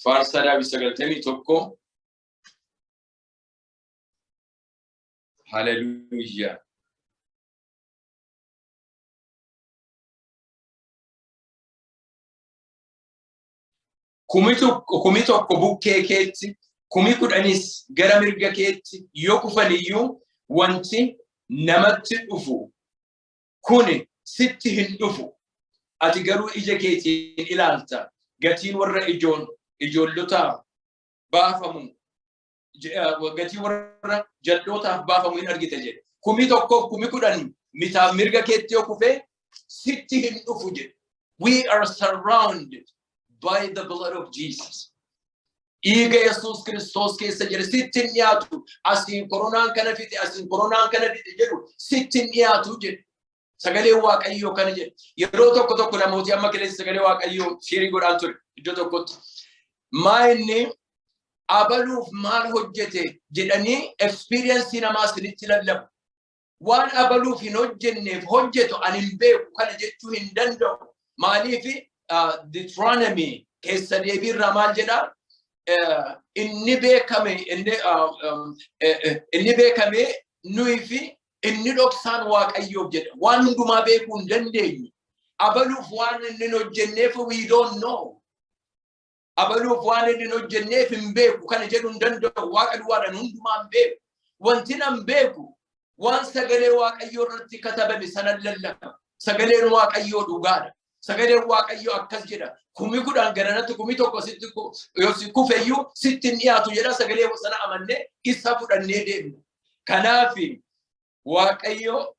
Faarsaa Daawit 91. Hallelujah. 1000 bukkee keetti, 10,000s gara mirga keetti yoo kufan iyyuu, wanti namatti dhufu kuni sitti hin dhufu. Ati garuu ija keetiin ilaalta. Gatiin warra ijoon ijoollotaaf baafamu, gatii warra jal'ootaaf baafamu hin argite jedhe. 1000f 10,000 mitaaf mirga keetti yoo kufee sitti hin dhufu jedhe. We are surrounded by the blood of Jesus. Dhiiga Yesuus Kiristoos keessa jira, sitti hin dhiyaatu. Asiin koronaan kana fixe, asiin koronaan kana fixe jedhu sitti hin dhiyaatu jedhe. Sagaleen Waaqayyoo kana jedhe. Yeroo tokko tokko namooti, amma kaleessa sagalee Waaqayyoo share godhaan ture iddoo tokkotti. Maa inni abaluuf maal hojjete jedhanii experience namaa isinitti lallabu. Waan abaluuf hin hojjenneef hojjetu ani hin beeku, kana jechuu hin danda'u. Maaliif? Deuteronomy, keessa deebii irraa maal jedhaa? Inni beekame, inni beekame nuyi fi inni dhoksaan Waaqayyoof jedha. Waan hundumaa beekuu hin dandeenyu. Abaluuf waan inni hin hojjenneef we don't know. Abaluuf waan inni hin hojjenneef hin beeku kana jedhu hin danda'u. Waaqa duwwaadhaan hundumaa hin beeku. Wanti nan beeku, waan sagalee Waaqayyoo irratti katabame sanan lallaba. Sagaleen Waaqayyoo dhugaadha. Sagaleen Waaqayyoo akkas jedha. 10,000 garanatti, 1000 sitti yoo si kufeyyuu sitti hin dhiyaatu jedha. Sagalee sana amannee isa fudhannee deemna. Kanaaf Waaqayyo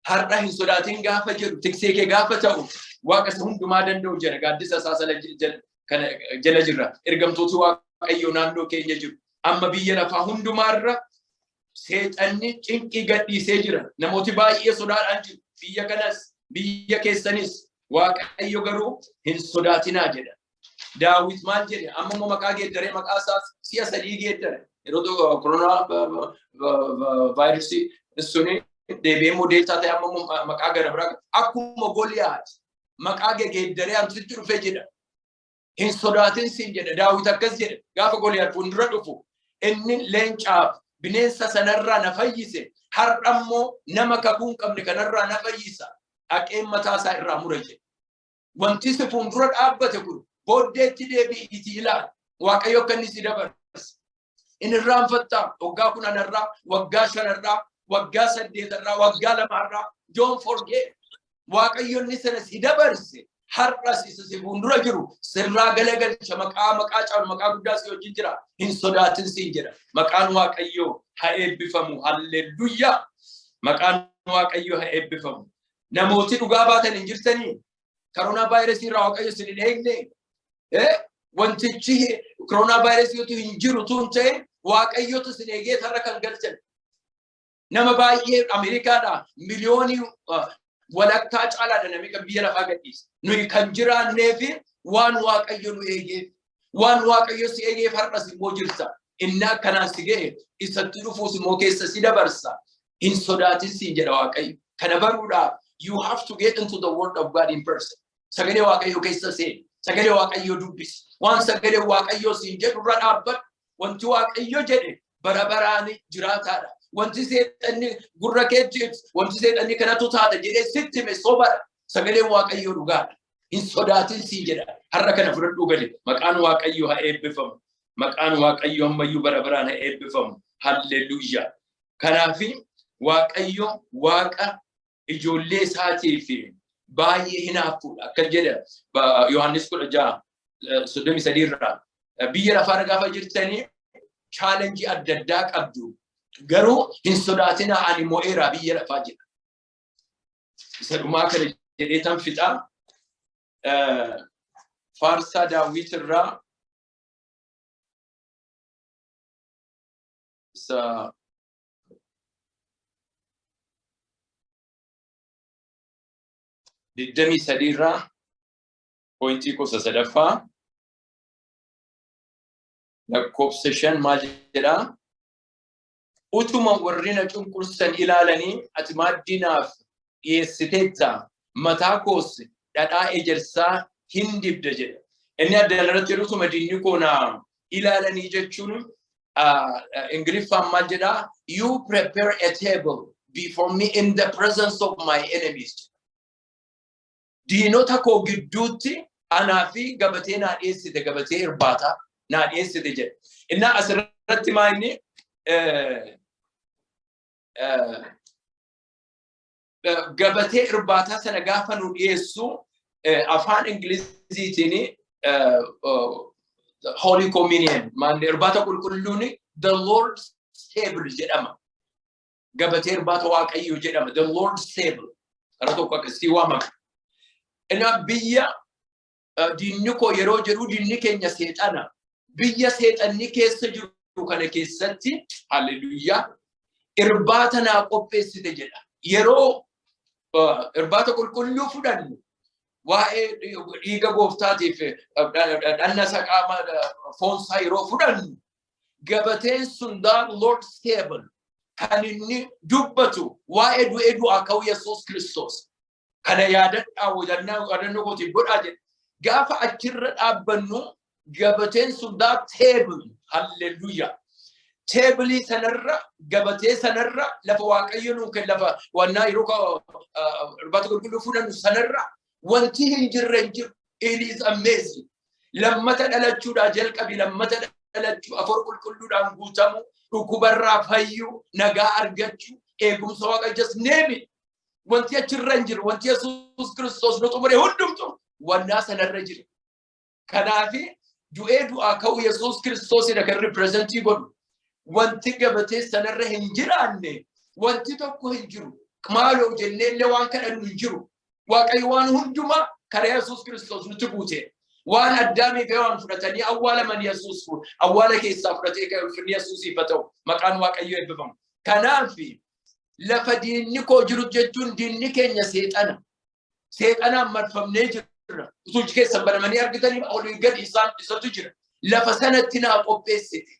har'a hin sodaatin gaafa jedhu, tiksee kee gaafa ta'u, Waaqa isa hundumaa danda'u jedha, gaaddisa isaa sana Kana jala jirra. Ergamtooti Waaqayyoo naannoo keenya jiru. Amma biyya lafaa hundumaarra seexanni cinqii gadhiisee jira. Namooti baay'ee sodaadhaan jiru. Biyya kanas, biyya keessanis. Waaqayyo garuu hin sodaatinaa jedha. Daawit maal jedhe? Amma immoo maqaa geeddaree, maqaa isaa si'a sadii geeddare. Yeroo koronaa vaayirasii suni deebi'ee immoo Delta ta'e, amma immoo maqaa gara biraa, akkuma Goliyaat maqaa geeddaree ansitti dhufe jedha. Hin sodaatin siin jedha. Daawit akkas jedhe gaafa Goliyaat fuuldura dhufu: inni leencaaf bineensa sanarraa na fayyise, har'a immoo nama kakuu hin qabne kanarraa na fayyisa. Dhaqeen mataa isaa irraa mura jedhe. Wanti si fuuldura dhaabbate kun booddeetti deebi'iitii ilaali. Waaqayyo akka inni si dabarse. Inni irraanfattaa waggaa 10rraa, waggaa 5rraa, waggaa 8rraa, waggaa 2rraa. Don't forget. Waaqayyo inni sana si dabarse har'as isa si fuuldura jiru sirraa galagalcha. Maqaa caalu, maqaa guddaa si wajjin jira. Hin sodaatin siin jedha. Maqaan Waaqayyoo haa eebbifamu. Hallelujaa. Maqaan Waaqayyoo haa eebbifamu. Namooti dhugaa baatan hin jirtanii? Koronaa vaayirasii irraa Waaqayyo isin hin eegne? Wantichi koronaa vaayirasii hin jiru tun ta'e, Waaqayyotu isin eegee tarra kan galchan. Nama baay'ee Ameerikaadhaa miliyoonii walakkaa caalaadha namni kan biyya lafaa gadhiise. Nuyi kan jiraannee fi waan Waaqayyo nu eegeef, waan Waaqayyo si eegeef har'as immoo jirta. Inni akkanaan si ga'e isatti dhufuus immoo keessa si dabarsa. Hin sodaatin siin jedha Waaqayyo. Kana baruudhaaf you have to get into the word of God in person. Sagalee Waaqayyo keessa seeni. Sagalee Waaqayyo dubbisi. Waan sagalee Waaqayyo siin jedhu irra dhaabbadhu. Wanti Waaqayyo jedhe bara baraan jiraataadha. Wanti seexanni gurra keetti, wanti seexanni kanatu taata jedhee sitti hime sobadha. Sagaleen Waaqayyo dhugaadha. Hin sodaatin siin jedha. Har'a kana fudhadhuu gadi. Maqaan Waaqayyo haa eebbifamu. Maqaan Waaqayyo ammayyuu bara baraan haa eebbifamu. Halleluuyaa. Kanaafi Waaqayyo Waaqa ijoollee isaatiif baay'ee hinaaffuudha. Akka jedha Yohaannis 16:33 irraa. Biyya lafaarra gaafa jirtanii challenge adda addaa qabdu. Garuu hin sodaatinaa, ani mo'eeraa biyya lafaa jedha. Isa dhumaa kana jedhee tan fixaa. Faarsaa Daawit irraa isa 23 irraa point gosa sadaffaa, lakkoofsa 5 maal jedhaa? Utuma warri na cunqursan ilaalanii ati maaddii naaf dhiyeessiteetta, mataa koos dhadhaa ejersaa hin dibda jedha. Inni adda irratti jedhu utuma diinni koo na ilaalanii jechuun Ingiliffaan maal jedhaa? "You prepare a table before me in the presence of my enemies." Diinota koo gidduutti anaa fi gabatee naa dhiyeessite, gabatee irbaataa naa dhiyeessite jedha. Innaa asirratti maa inni gabatee irbaataa sana gaafa nu dhiyeessu, afaan Ingiliziitiin Holy Communion, maanni irbaata qulqulluun the Lord's table jedhama. Gabatee irbaata Waaqayyoo jedhama. The Lord's table. Karaa tokko akkasii waamama. Innaa biyya diinni koo yeroo jedhu, diinni keenya seexana. Biyya seexanni keessa jiru kana keessatti, hallelujaa, irbaata naa qopheessite jedha. Yeroo irbaata qulqulluu fudhannu, waa'ee dhiiga gooftaatiif dhanna isa qaama foonsaa yeroo fudhannu, gabateen sun, the Lord's table, kan inni dubbatu waa'ee du'ee du'aa ka'uu Yesuus Kiristoos. Kana yaadadhaa, yaadannoo kootiif godhaa jedha. Gaafa achirra dhaabbannu, gabateen sun, that table, hallelujah. Table sanarra, gabatee sanarra, lafa Waaqayyo nuu kennu, lafa wannaa yeroo irbaata qulqulluu fudhannu sanarra wanti hin jirre hin jiru. It is amazing. Lammata dhalachuudhaa jalqabi, lammata dhalachuu, afur qulqulluudhaan guutamu, dhukkubarraa fayyuu, nagaa argachuu, eegumsa Waaqayyo, just name it. Wanti achirra hin jiru, wanti Yesuus Kiristoos nu xumure hundumtu wannaa sanarra jira. Kanaafi du'ee du'aa ka'uu Yesuus Kiristoosidha kan represent godhu. Wanti gabatee sanarra hin jiraanne wanti tokko hin jiru. Maaloo jennee illee waan kadhannu hin jiru. Waaqayyo waan hundumaa karaa Yesuus Kiristoos nutti guute. Waan Addaamii fi waan fudhatanii awwaalaman Yesuus awwaala keessaa fudhatee kan ulfinni Yesuusiif haa ta'u, maqaan Waaqayyoo eebbifamu. Kanaaf lafa diinni koo jiru jechuun diinni keenya seexana. Seexanaan marfamnee jirra. Utuu iji keessan banamanii argitanii olii gadi isaan isatu jira. Lafa sanatti naa qopheessite.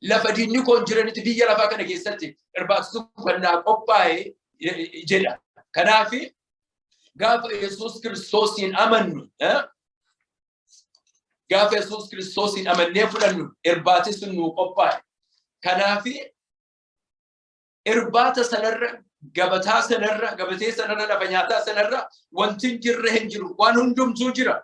Lafa diinni koo hin jiranitti biyya lafaa kana keessatti irbaatatu kan naa qophaa'e jedha. Kanaaf gaafa Yesuus Kiristoosiin amannu, gaafa Yesuus Kiristoosiin amannee fudhannu, irbaati sun nuu qophaa'e. Kanaaf irbaata sanarra, gabataa sanarra, gabatee sanarra, lafa nyaataa sanarra wanti hin jirre hin jiru. Waan hundumtuu jira.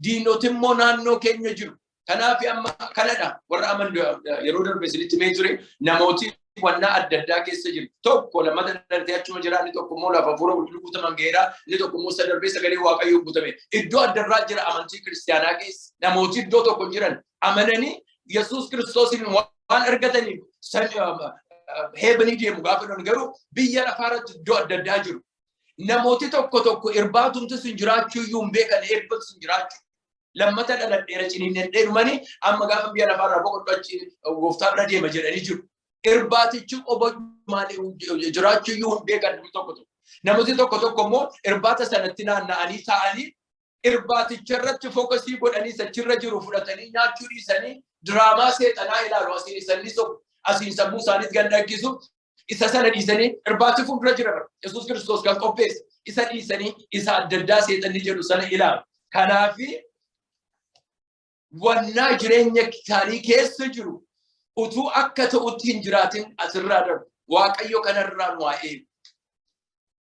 Diinoti immoo naannoo keenya jiru. Kanaaf amma kanadha warra amannu yeroo darbe isinitti himee ture, namooti wannaa adda addaa keessa jiru. Tokko lammata dhalatee achuma jira, inni tokko immoo lafa hafuura qulqulluu guutaman ga'eera, inni tokko immoo sadarbee sagalee Waaqayyoo guutame. Iddoo adda irraa jira amantii kiristaanaa keessa. Namooti iddoo tokko jiran amananii Yesuus Kiristoosiin waan argataniif heavenii deemu gaafa dhufan, garuu biyya lafaa irratti iddoo adda addaa jiru. Namooti tokko tokko irbaatumti sun jiraachuu iyyuu hin beekan, eebba sun jiraachuu. Lammata dhaladheera ciniinnedhee dhumanii amma gaafa biyya lafaa irraa boqodhu achi gooftaa bira deema jedhanii jiru. Irbaatichi qoba jiraachuu iyyuu hin beekan namni tokko tokko. Namooti tokko tokko immoo irbaata sanatti naanna'anii taa'anii irbaaticha irratti focusii godhanii sachirra jiru fudhatanii nyaachuu dhiisanii diraamaa seexanaa ilaalu. Asiin isanni sobu, asiin sammuu isaaniis gad dhaggisu. Isa sana dhiisanii, irbaati fuuldura jira bara Yesuus Kiristoos kan qopheesse, isa dhiisanii isa adda addaa seexanni jedhu sana ilaalu. Kanaafi wannaa jireenya isaanii keessa jiru utuu akka ta'utti hin jiraatin asirraa darbu. Waaqayyo kanarraa nu haa eegu.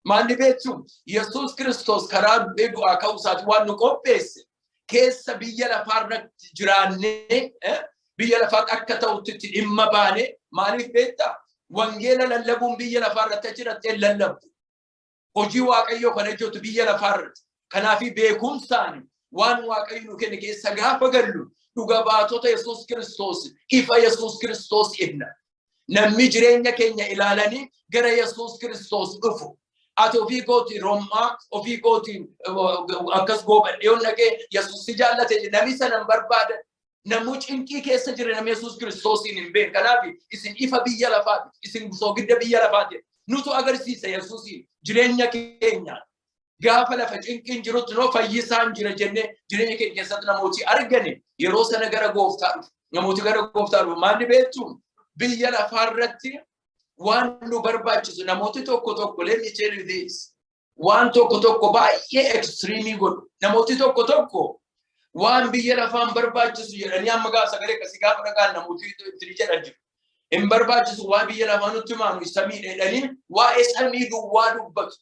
Maalli beektu, Yesuus Kiristoos karaa du'ee du'aa ka'uu isaati waan nu qopheesse keessa biyya lafaa irratti jiraannee biyya lafaatti akka ta'utti itti dhimma baane. Maaliif beektaa? Wangeela lallabuun biyya lafaa irratti achi dhattee lallabdu. Hojii Waaqayyoo kan hojjetu biyya lafaa irratti. Kanaaf beekumsaan waan Waaqayyo nu kenne keessa gaafa gallu dhuga baatota Yesuus Kiristoos, ifa Yesuus Kiristoos ibna. Namni jireenya keenya ilaalanii gara Yesuus Kiristoos dhufu. Ati ofii kooti rom'aa, ofii kooti akkas goobadhee yoon dhaqee Yesuus si jaallate, namni sana hin barbaadan. Namuu cinqii keessa jira, namni Yesuus Kiristoosiin hin beeku. Kanaaf isin ifa biyya lafaati. Isin soogidda biyya lafaati. Nutu agarsiisa Yesuusiin jireenya keenya. Gaafa lafa cinqiin jirutti noo fayyisaan jira jennee jireenya keenya keessatti namooti argani yeroo sana gara gooftaa dhufu. Namooti gara gooftaa dhufu. Maalli beektu, biyya lafaarratti waan nu barbaachisu namooti tokko tokko, let me tell you this, waan tokko tokko baay'ee extreme godhu. Namooti tokko tokko waan biyya lafaan barbaachisu jedhanii amma gaafa sagalee akkasii gaafa dhagaan namooti itti jedhan jiru. Hin barbaachisu waan biyya lafaa nutti himaanu samii jedhanii waa'ee samii duwwaa dubbatu.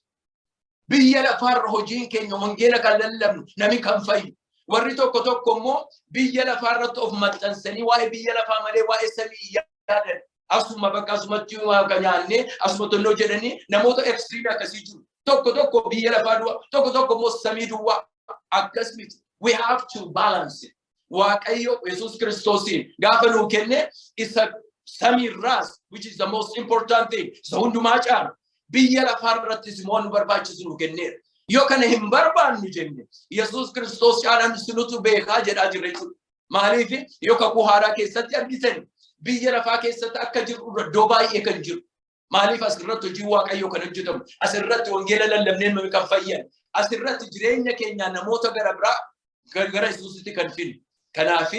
Biyya lafaarra hojiin keenya wangeela kan lallabnu nami kan fayyu. Warri tokko tokko immoo biyya lafaarratti of maxxansanii waa'ee biyya lafaa malee waa'ee samii yaadan. Asuma bakka asumatti waa nyaannee asuma tolloo jedhanii namoota extreme akkasii jiru. Tokko tokko biyya lafaa duwwaa, tokko tokko immoo samii duwwaa, akkas miti. We have to balance it. Waaqayyo Yesuus Kiristoosiin gaafa nuu kenne isa samiirraas, which is the most important thing, isa hundumaa caalu, biyya lafaa irrattis immoo nu barbaachisu nu kenneera. Yoo kana hin barbaannu jenne, Yesuus Kiristoos caalaan sinutu beekaa jedhaa jirra jechuudha. Maaliif, yoo kakuu haaraa keessatti argitan biyya lafaa keessatti akka jiru iddoo baay'ee kan jiru. Maaliif, asirratti hojiin Waaqayyoo kan hojjetamu, asirratti wangeela lallabneen nuyi kan fayyan, asirratti jireenya keenya namoota gara biraa gara Yesuusitti kan finu. Kanaaf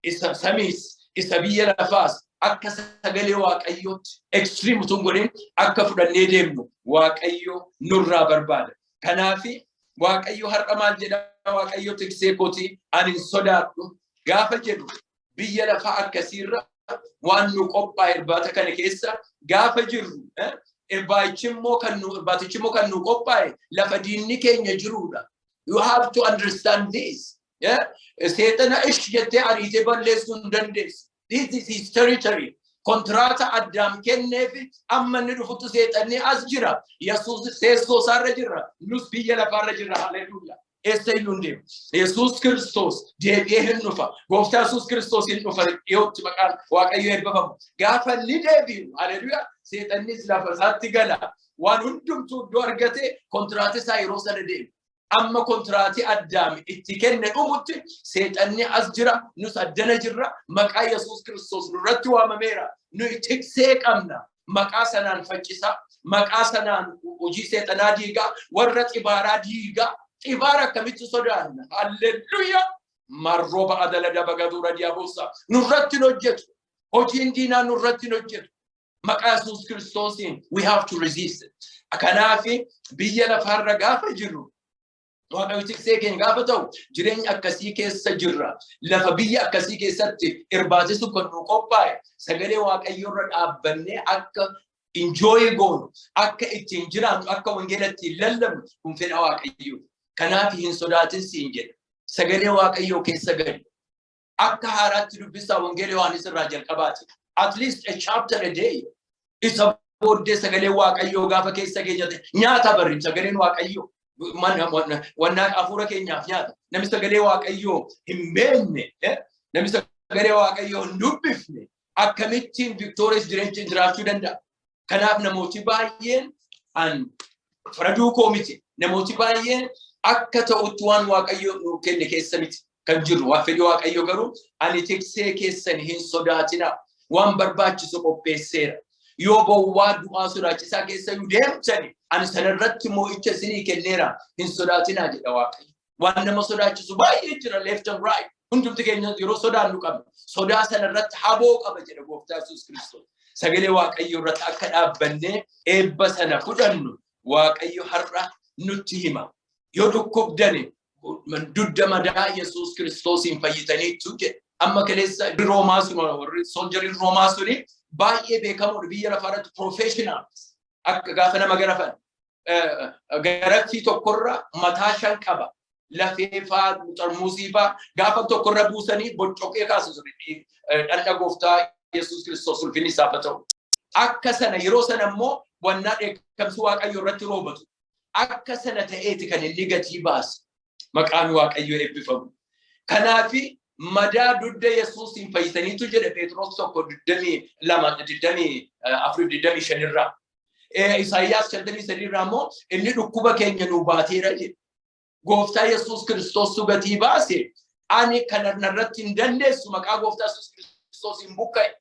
isa samiis isa biyya lafaas akka sagalee Waaqayyootti extreme utuu hin godhin akka fudhannee deemnu Waaqayyo nurraa barbaada. Kanaaf Waaqayyo har'a maal jedha? Waaqayyo tiksee kooti, ani hin sodaadhu gaafa jedhu, biyya lafaa akkasiirra waan nu qophaa'e irbaata kana keessa gaafa jirru, irbaatichi immoo kan nu qophaa'e lafa diinni keenya jirudha. You have to understand this. Seexana ish jettee ariitee balleessuu hin dandeessu. This is his territory. Kontiraata Addaam kenneef amma inni dhufutti seexanni as jira. Yesuus teessoo isaarra jira. Nus biyya lafaarra jirra. Haleluuyaa. Eessa iyyuu hin deemu. Yesuus Kiristoos deebi'ee hin dhufa. Gooftaa Yesuus Kiristoos hin dhufa dhiyootti, maqaan Waaqayyo eebbifamu. Gaafa inni deebi'u, haleluuyaa, seexannis lafa isaatti gala. Waan hundumtuu iddoo argate kontiraata isaa yeroo sana deema. Amma kontiraatii Addaam itti kenne dhumutti seexanni as jira, nus addana jirra. Maqaa Yesuus Kiristoos nurratti waamameera. Nuyi tiksee qabna. Maqaa sanaan faccisaa, maqaa sanaan hojii seexanaa diigaa, warra xibaaraa diigaa. Xibaara akkamitti sodaanna? Halleluuyaa! Marrooba adala dabagaduura diyaaboosa. Nurratti hin hojjetu. Hojiin diinaa nurratti hin hojjetu. Maqaa Yesuus Kiristoosiin we have to resist it. Kanaaf biyya lafaarra gaafa jirru, Waaqayyo tiksee keenya gaafa ta'u, jireenya akkasii keessa jirra. Lafa biyya akkasii keessatti irbaatisu kan nu qophaa'e sagalee Waaqayyoo irra dhaabbannee akka enjoy goonu, akka ittiin jiraannu, akka wangeela ittiin lallabnu kun fedha Waaqayyoo. Kanaaf hin sodaatin siin jedha. Sagalee Waaqayyoo keessa gali. Akka haaraatti dubbisaa, Wangeela Yohaannis irraa jalqabaati. At least a chapter a day. Isa booddee sagalee Waaqayyoo gaafa keessa keenyatti nyaata barri sagaleen Waaqayyoo. Wannaa hafuura keenyaaf nyaata. Namni sagalee Waaqayyoo hin beekne, namni sagalee Waaqayyoo hin dubbifne akkamittiin victorious jireenya jiraachuu danda'a? Kanaaf namooti baay'een, an faraduu koo miti. Namooti baay'een akka ta'utti waan Waaqayyo nuu kenne keessa miti kan jirru. Waan fedhii Waaqayyo garuu, ani tiksee keessan, hin sodaatina. Waan barbaachisu qopheesseera. Yoo bowwaa du'aa sodaachisaa keessa iyyuu deemtani, ani sanarratti mo'icha isinii kenneera, hin sodaatinaa jedha Waaqayyo. Waan nama sodaachisu baay'ee jira left and right. Hundumti keenya yeroo sodaannu qabna. Sodaa sanarratti haboo qaba jedha Gooftaa Yesuus Kiristoos. Sagalee Waaqayyo irratti akka dhaabbannee eebba sana fudhannu Waaqayyo har'a nutti hima. Yoo dhukkubdani, dudda madaa Yesuus Kiristoosiin fayyitaniitu jedhe. Amma kaleessa Roomaa sun, warri soldieriin Roomaa suni baay'ee beekamoodha biyya lafaa irratti, professionals, akka gaafa nama garafan. Garaffii tokkorra mataa shan qaba. Lafee faa, xarmuusii faa gaafa tokkorra buusanii boccoqee kaasu dhandha. Gooftaa Yesuus Kiristoos ulfinni isaaf haa ta'u. Akka sana yeroo sana immoo wannaa dheekkamsi Waaqayyo irratti roobatu. Akka sana ta'eeti kan inni gatii baase. Maqaan Waaqayyo eebbifamu. Kanaafi madaa dugda Yesuusiin fayyisaniitu jedhe Phexros 1:22, 24, 25 irraa. Isaayyaas 53 irraa immoo inni dhukkuba keenya nuu baateera jedhe. Gooftaa Yesuus Kiristoos gatii baase. Ani kana narratti hin dandeessu, maqaa Gooftaa Yesuus Kiristoosiin buqqa'e.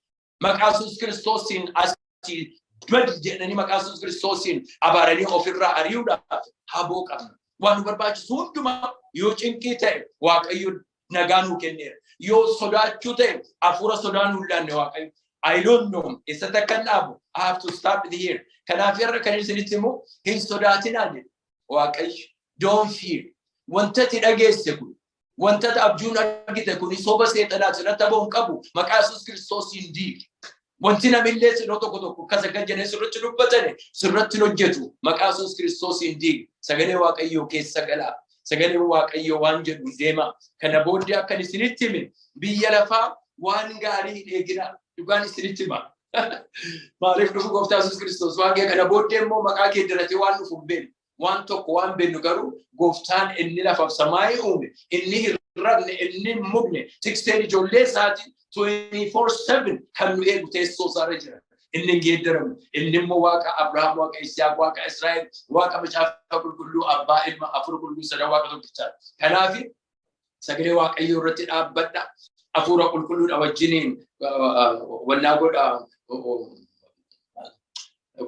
Maqaa Yesuus Kiristoosiin asii badi jedhanii, maqaa Yesuus Kiristoosiin abaaranii ofirraa ari'uudhaaf haboo qabna. Waan nu barbaachisu hundumaa, yoo cinqii ta'e Waaqayyo nagaa nuu kenneera. Yoo sodaachuu ta'e hafuura sodaa nuu laanne Waaqayyo. I don't know eessatti akka hin dhaabu. I have to stop it here. Kanaaf irra kan isinitti immoo hin sodaatinaa jedhe Waaqayyo. Don't fear. Wanta ati dhageesse kun, wanta ati abjuun argite kun soba seexanaa sirratti haboo hin qabu. Maqaa Yesuus Kiristoosiin diigi. Wanti namillee yeroo tokko tokko akkas akka jedhee sirriitti dubbatane sirratti hin hojjetu. Maqaa Yesuus Kiristoosiin diigi. Sagalee Waaqayyoo keessa galaa. Sagalee Waaqayyoo waan jedhu deema. Kana booddee akkan isinitti hime, biyya lafaa waan gaarii hin eeginaa. Dhugaan isinitti hima. Maaliif dhufu Gooftaa Yesuus Kiristoos waan ga'e kana booddee immoo maqaa kee diratee waan dhufu hin beeknu. Waan tokko waan beeknu garuu, Gooftaan inni lafaaf samaayii uume, inni hin rafne, inni hin mugne, tikseen ijoollee isaatii 24/7 kan nu eegu teessoo isaarra jira. Inni hin geeddaramu. Inni immoo Waaqa Abrahaam, Waaqa Isiyaaq, Waaqa Israa'el, Waaqa Macaafa Qulqulluu, Abbaa, Ilma, Hafuura Qulqulluu sadan Waaqa tokkichaa. Kanaaf sagalee Waaqayyoo irratti dhaabbadha. Hafuura Qulqulluudha wajjiniin wannaa godha.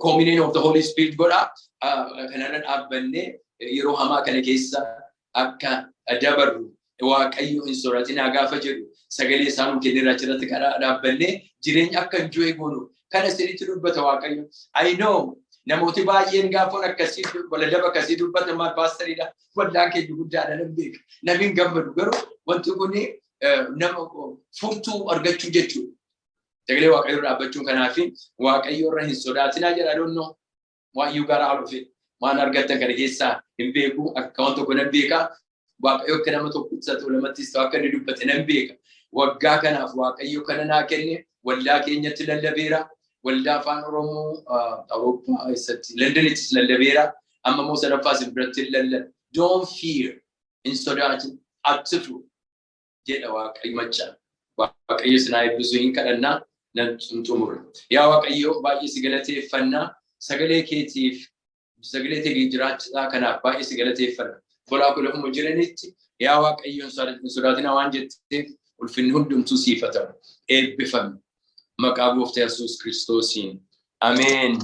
Communion of the Holy Spirit godha. Kanarra dhaabbannee yeroo hamaa kana keessa akka dabarru, Waaqayyo hin sodaatinaa gaafa jedhu sagalee isaa nuu kenneera, achirratti karaa dhaabbannee jireenya akka enjoy goonu kana isinitti dubbata Waaqayyo. I know namooti baay'een gaafoon akkasii waladaba akkasii dubbatan, maal paastariidha, waldaan keenya guddaadha, nan beeka. Namni hin gammadu, garuu wanti kuni nama furtuu argachuu jechuudha. Sagalee Waaqayyo irra dhaabbachuun. Kanaafi Waaqayyo irra hin sodaatinaa jedha. I don't know what you got out of it. Waan argattan kana keessaa hin beeku, akka waan tokko nan beeka. Waaqayyo akka nama tokkotti haa ta'u, lamattis ta'u, akka inni dubbate nan beeka. Waggaa kanaaf Waaqayyo kana naa kenne, waldaa keenyatti lallabeera. Waldaa Afaan Oromoo Awurooppaa keessatti Londonittis lallabeera. Amma immoo sadaffaa isin biratti lallaba. Don't fear. Hin sodaatin. Attifu jedha Waaqayyo machaa. Waaqayyo isin haa eebbisu, hin kadhannaa, nan xumura. Yaa Waaqayyo, baay'ee si galateeffannaa, sagalee keetiif, sagalee kee jiraachisaa kanaaf baay'ee si galateeffanna. Obbolaa koo lafuma jiranitti yaa Waaqayyo hin sodaatinaa waan jetteef ulfinni hundumtuu siif haa ta'u. Eebbifami. Maqaa gooftaa Yesuus Kiristoosiin. Ameen.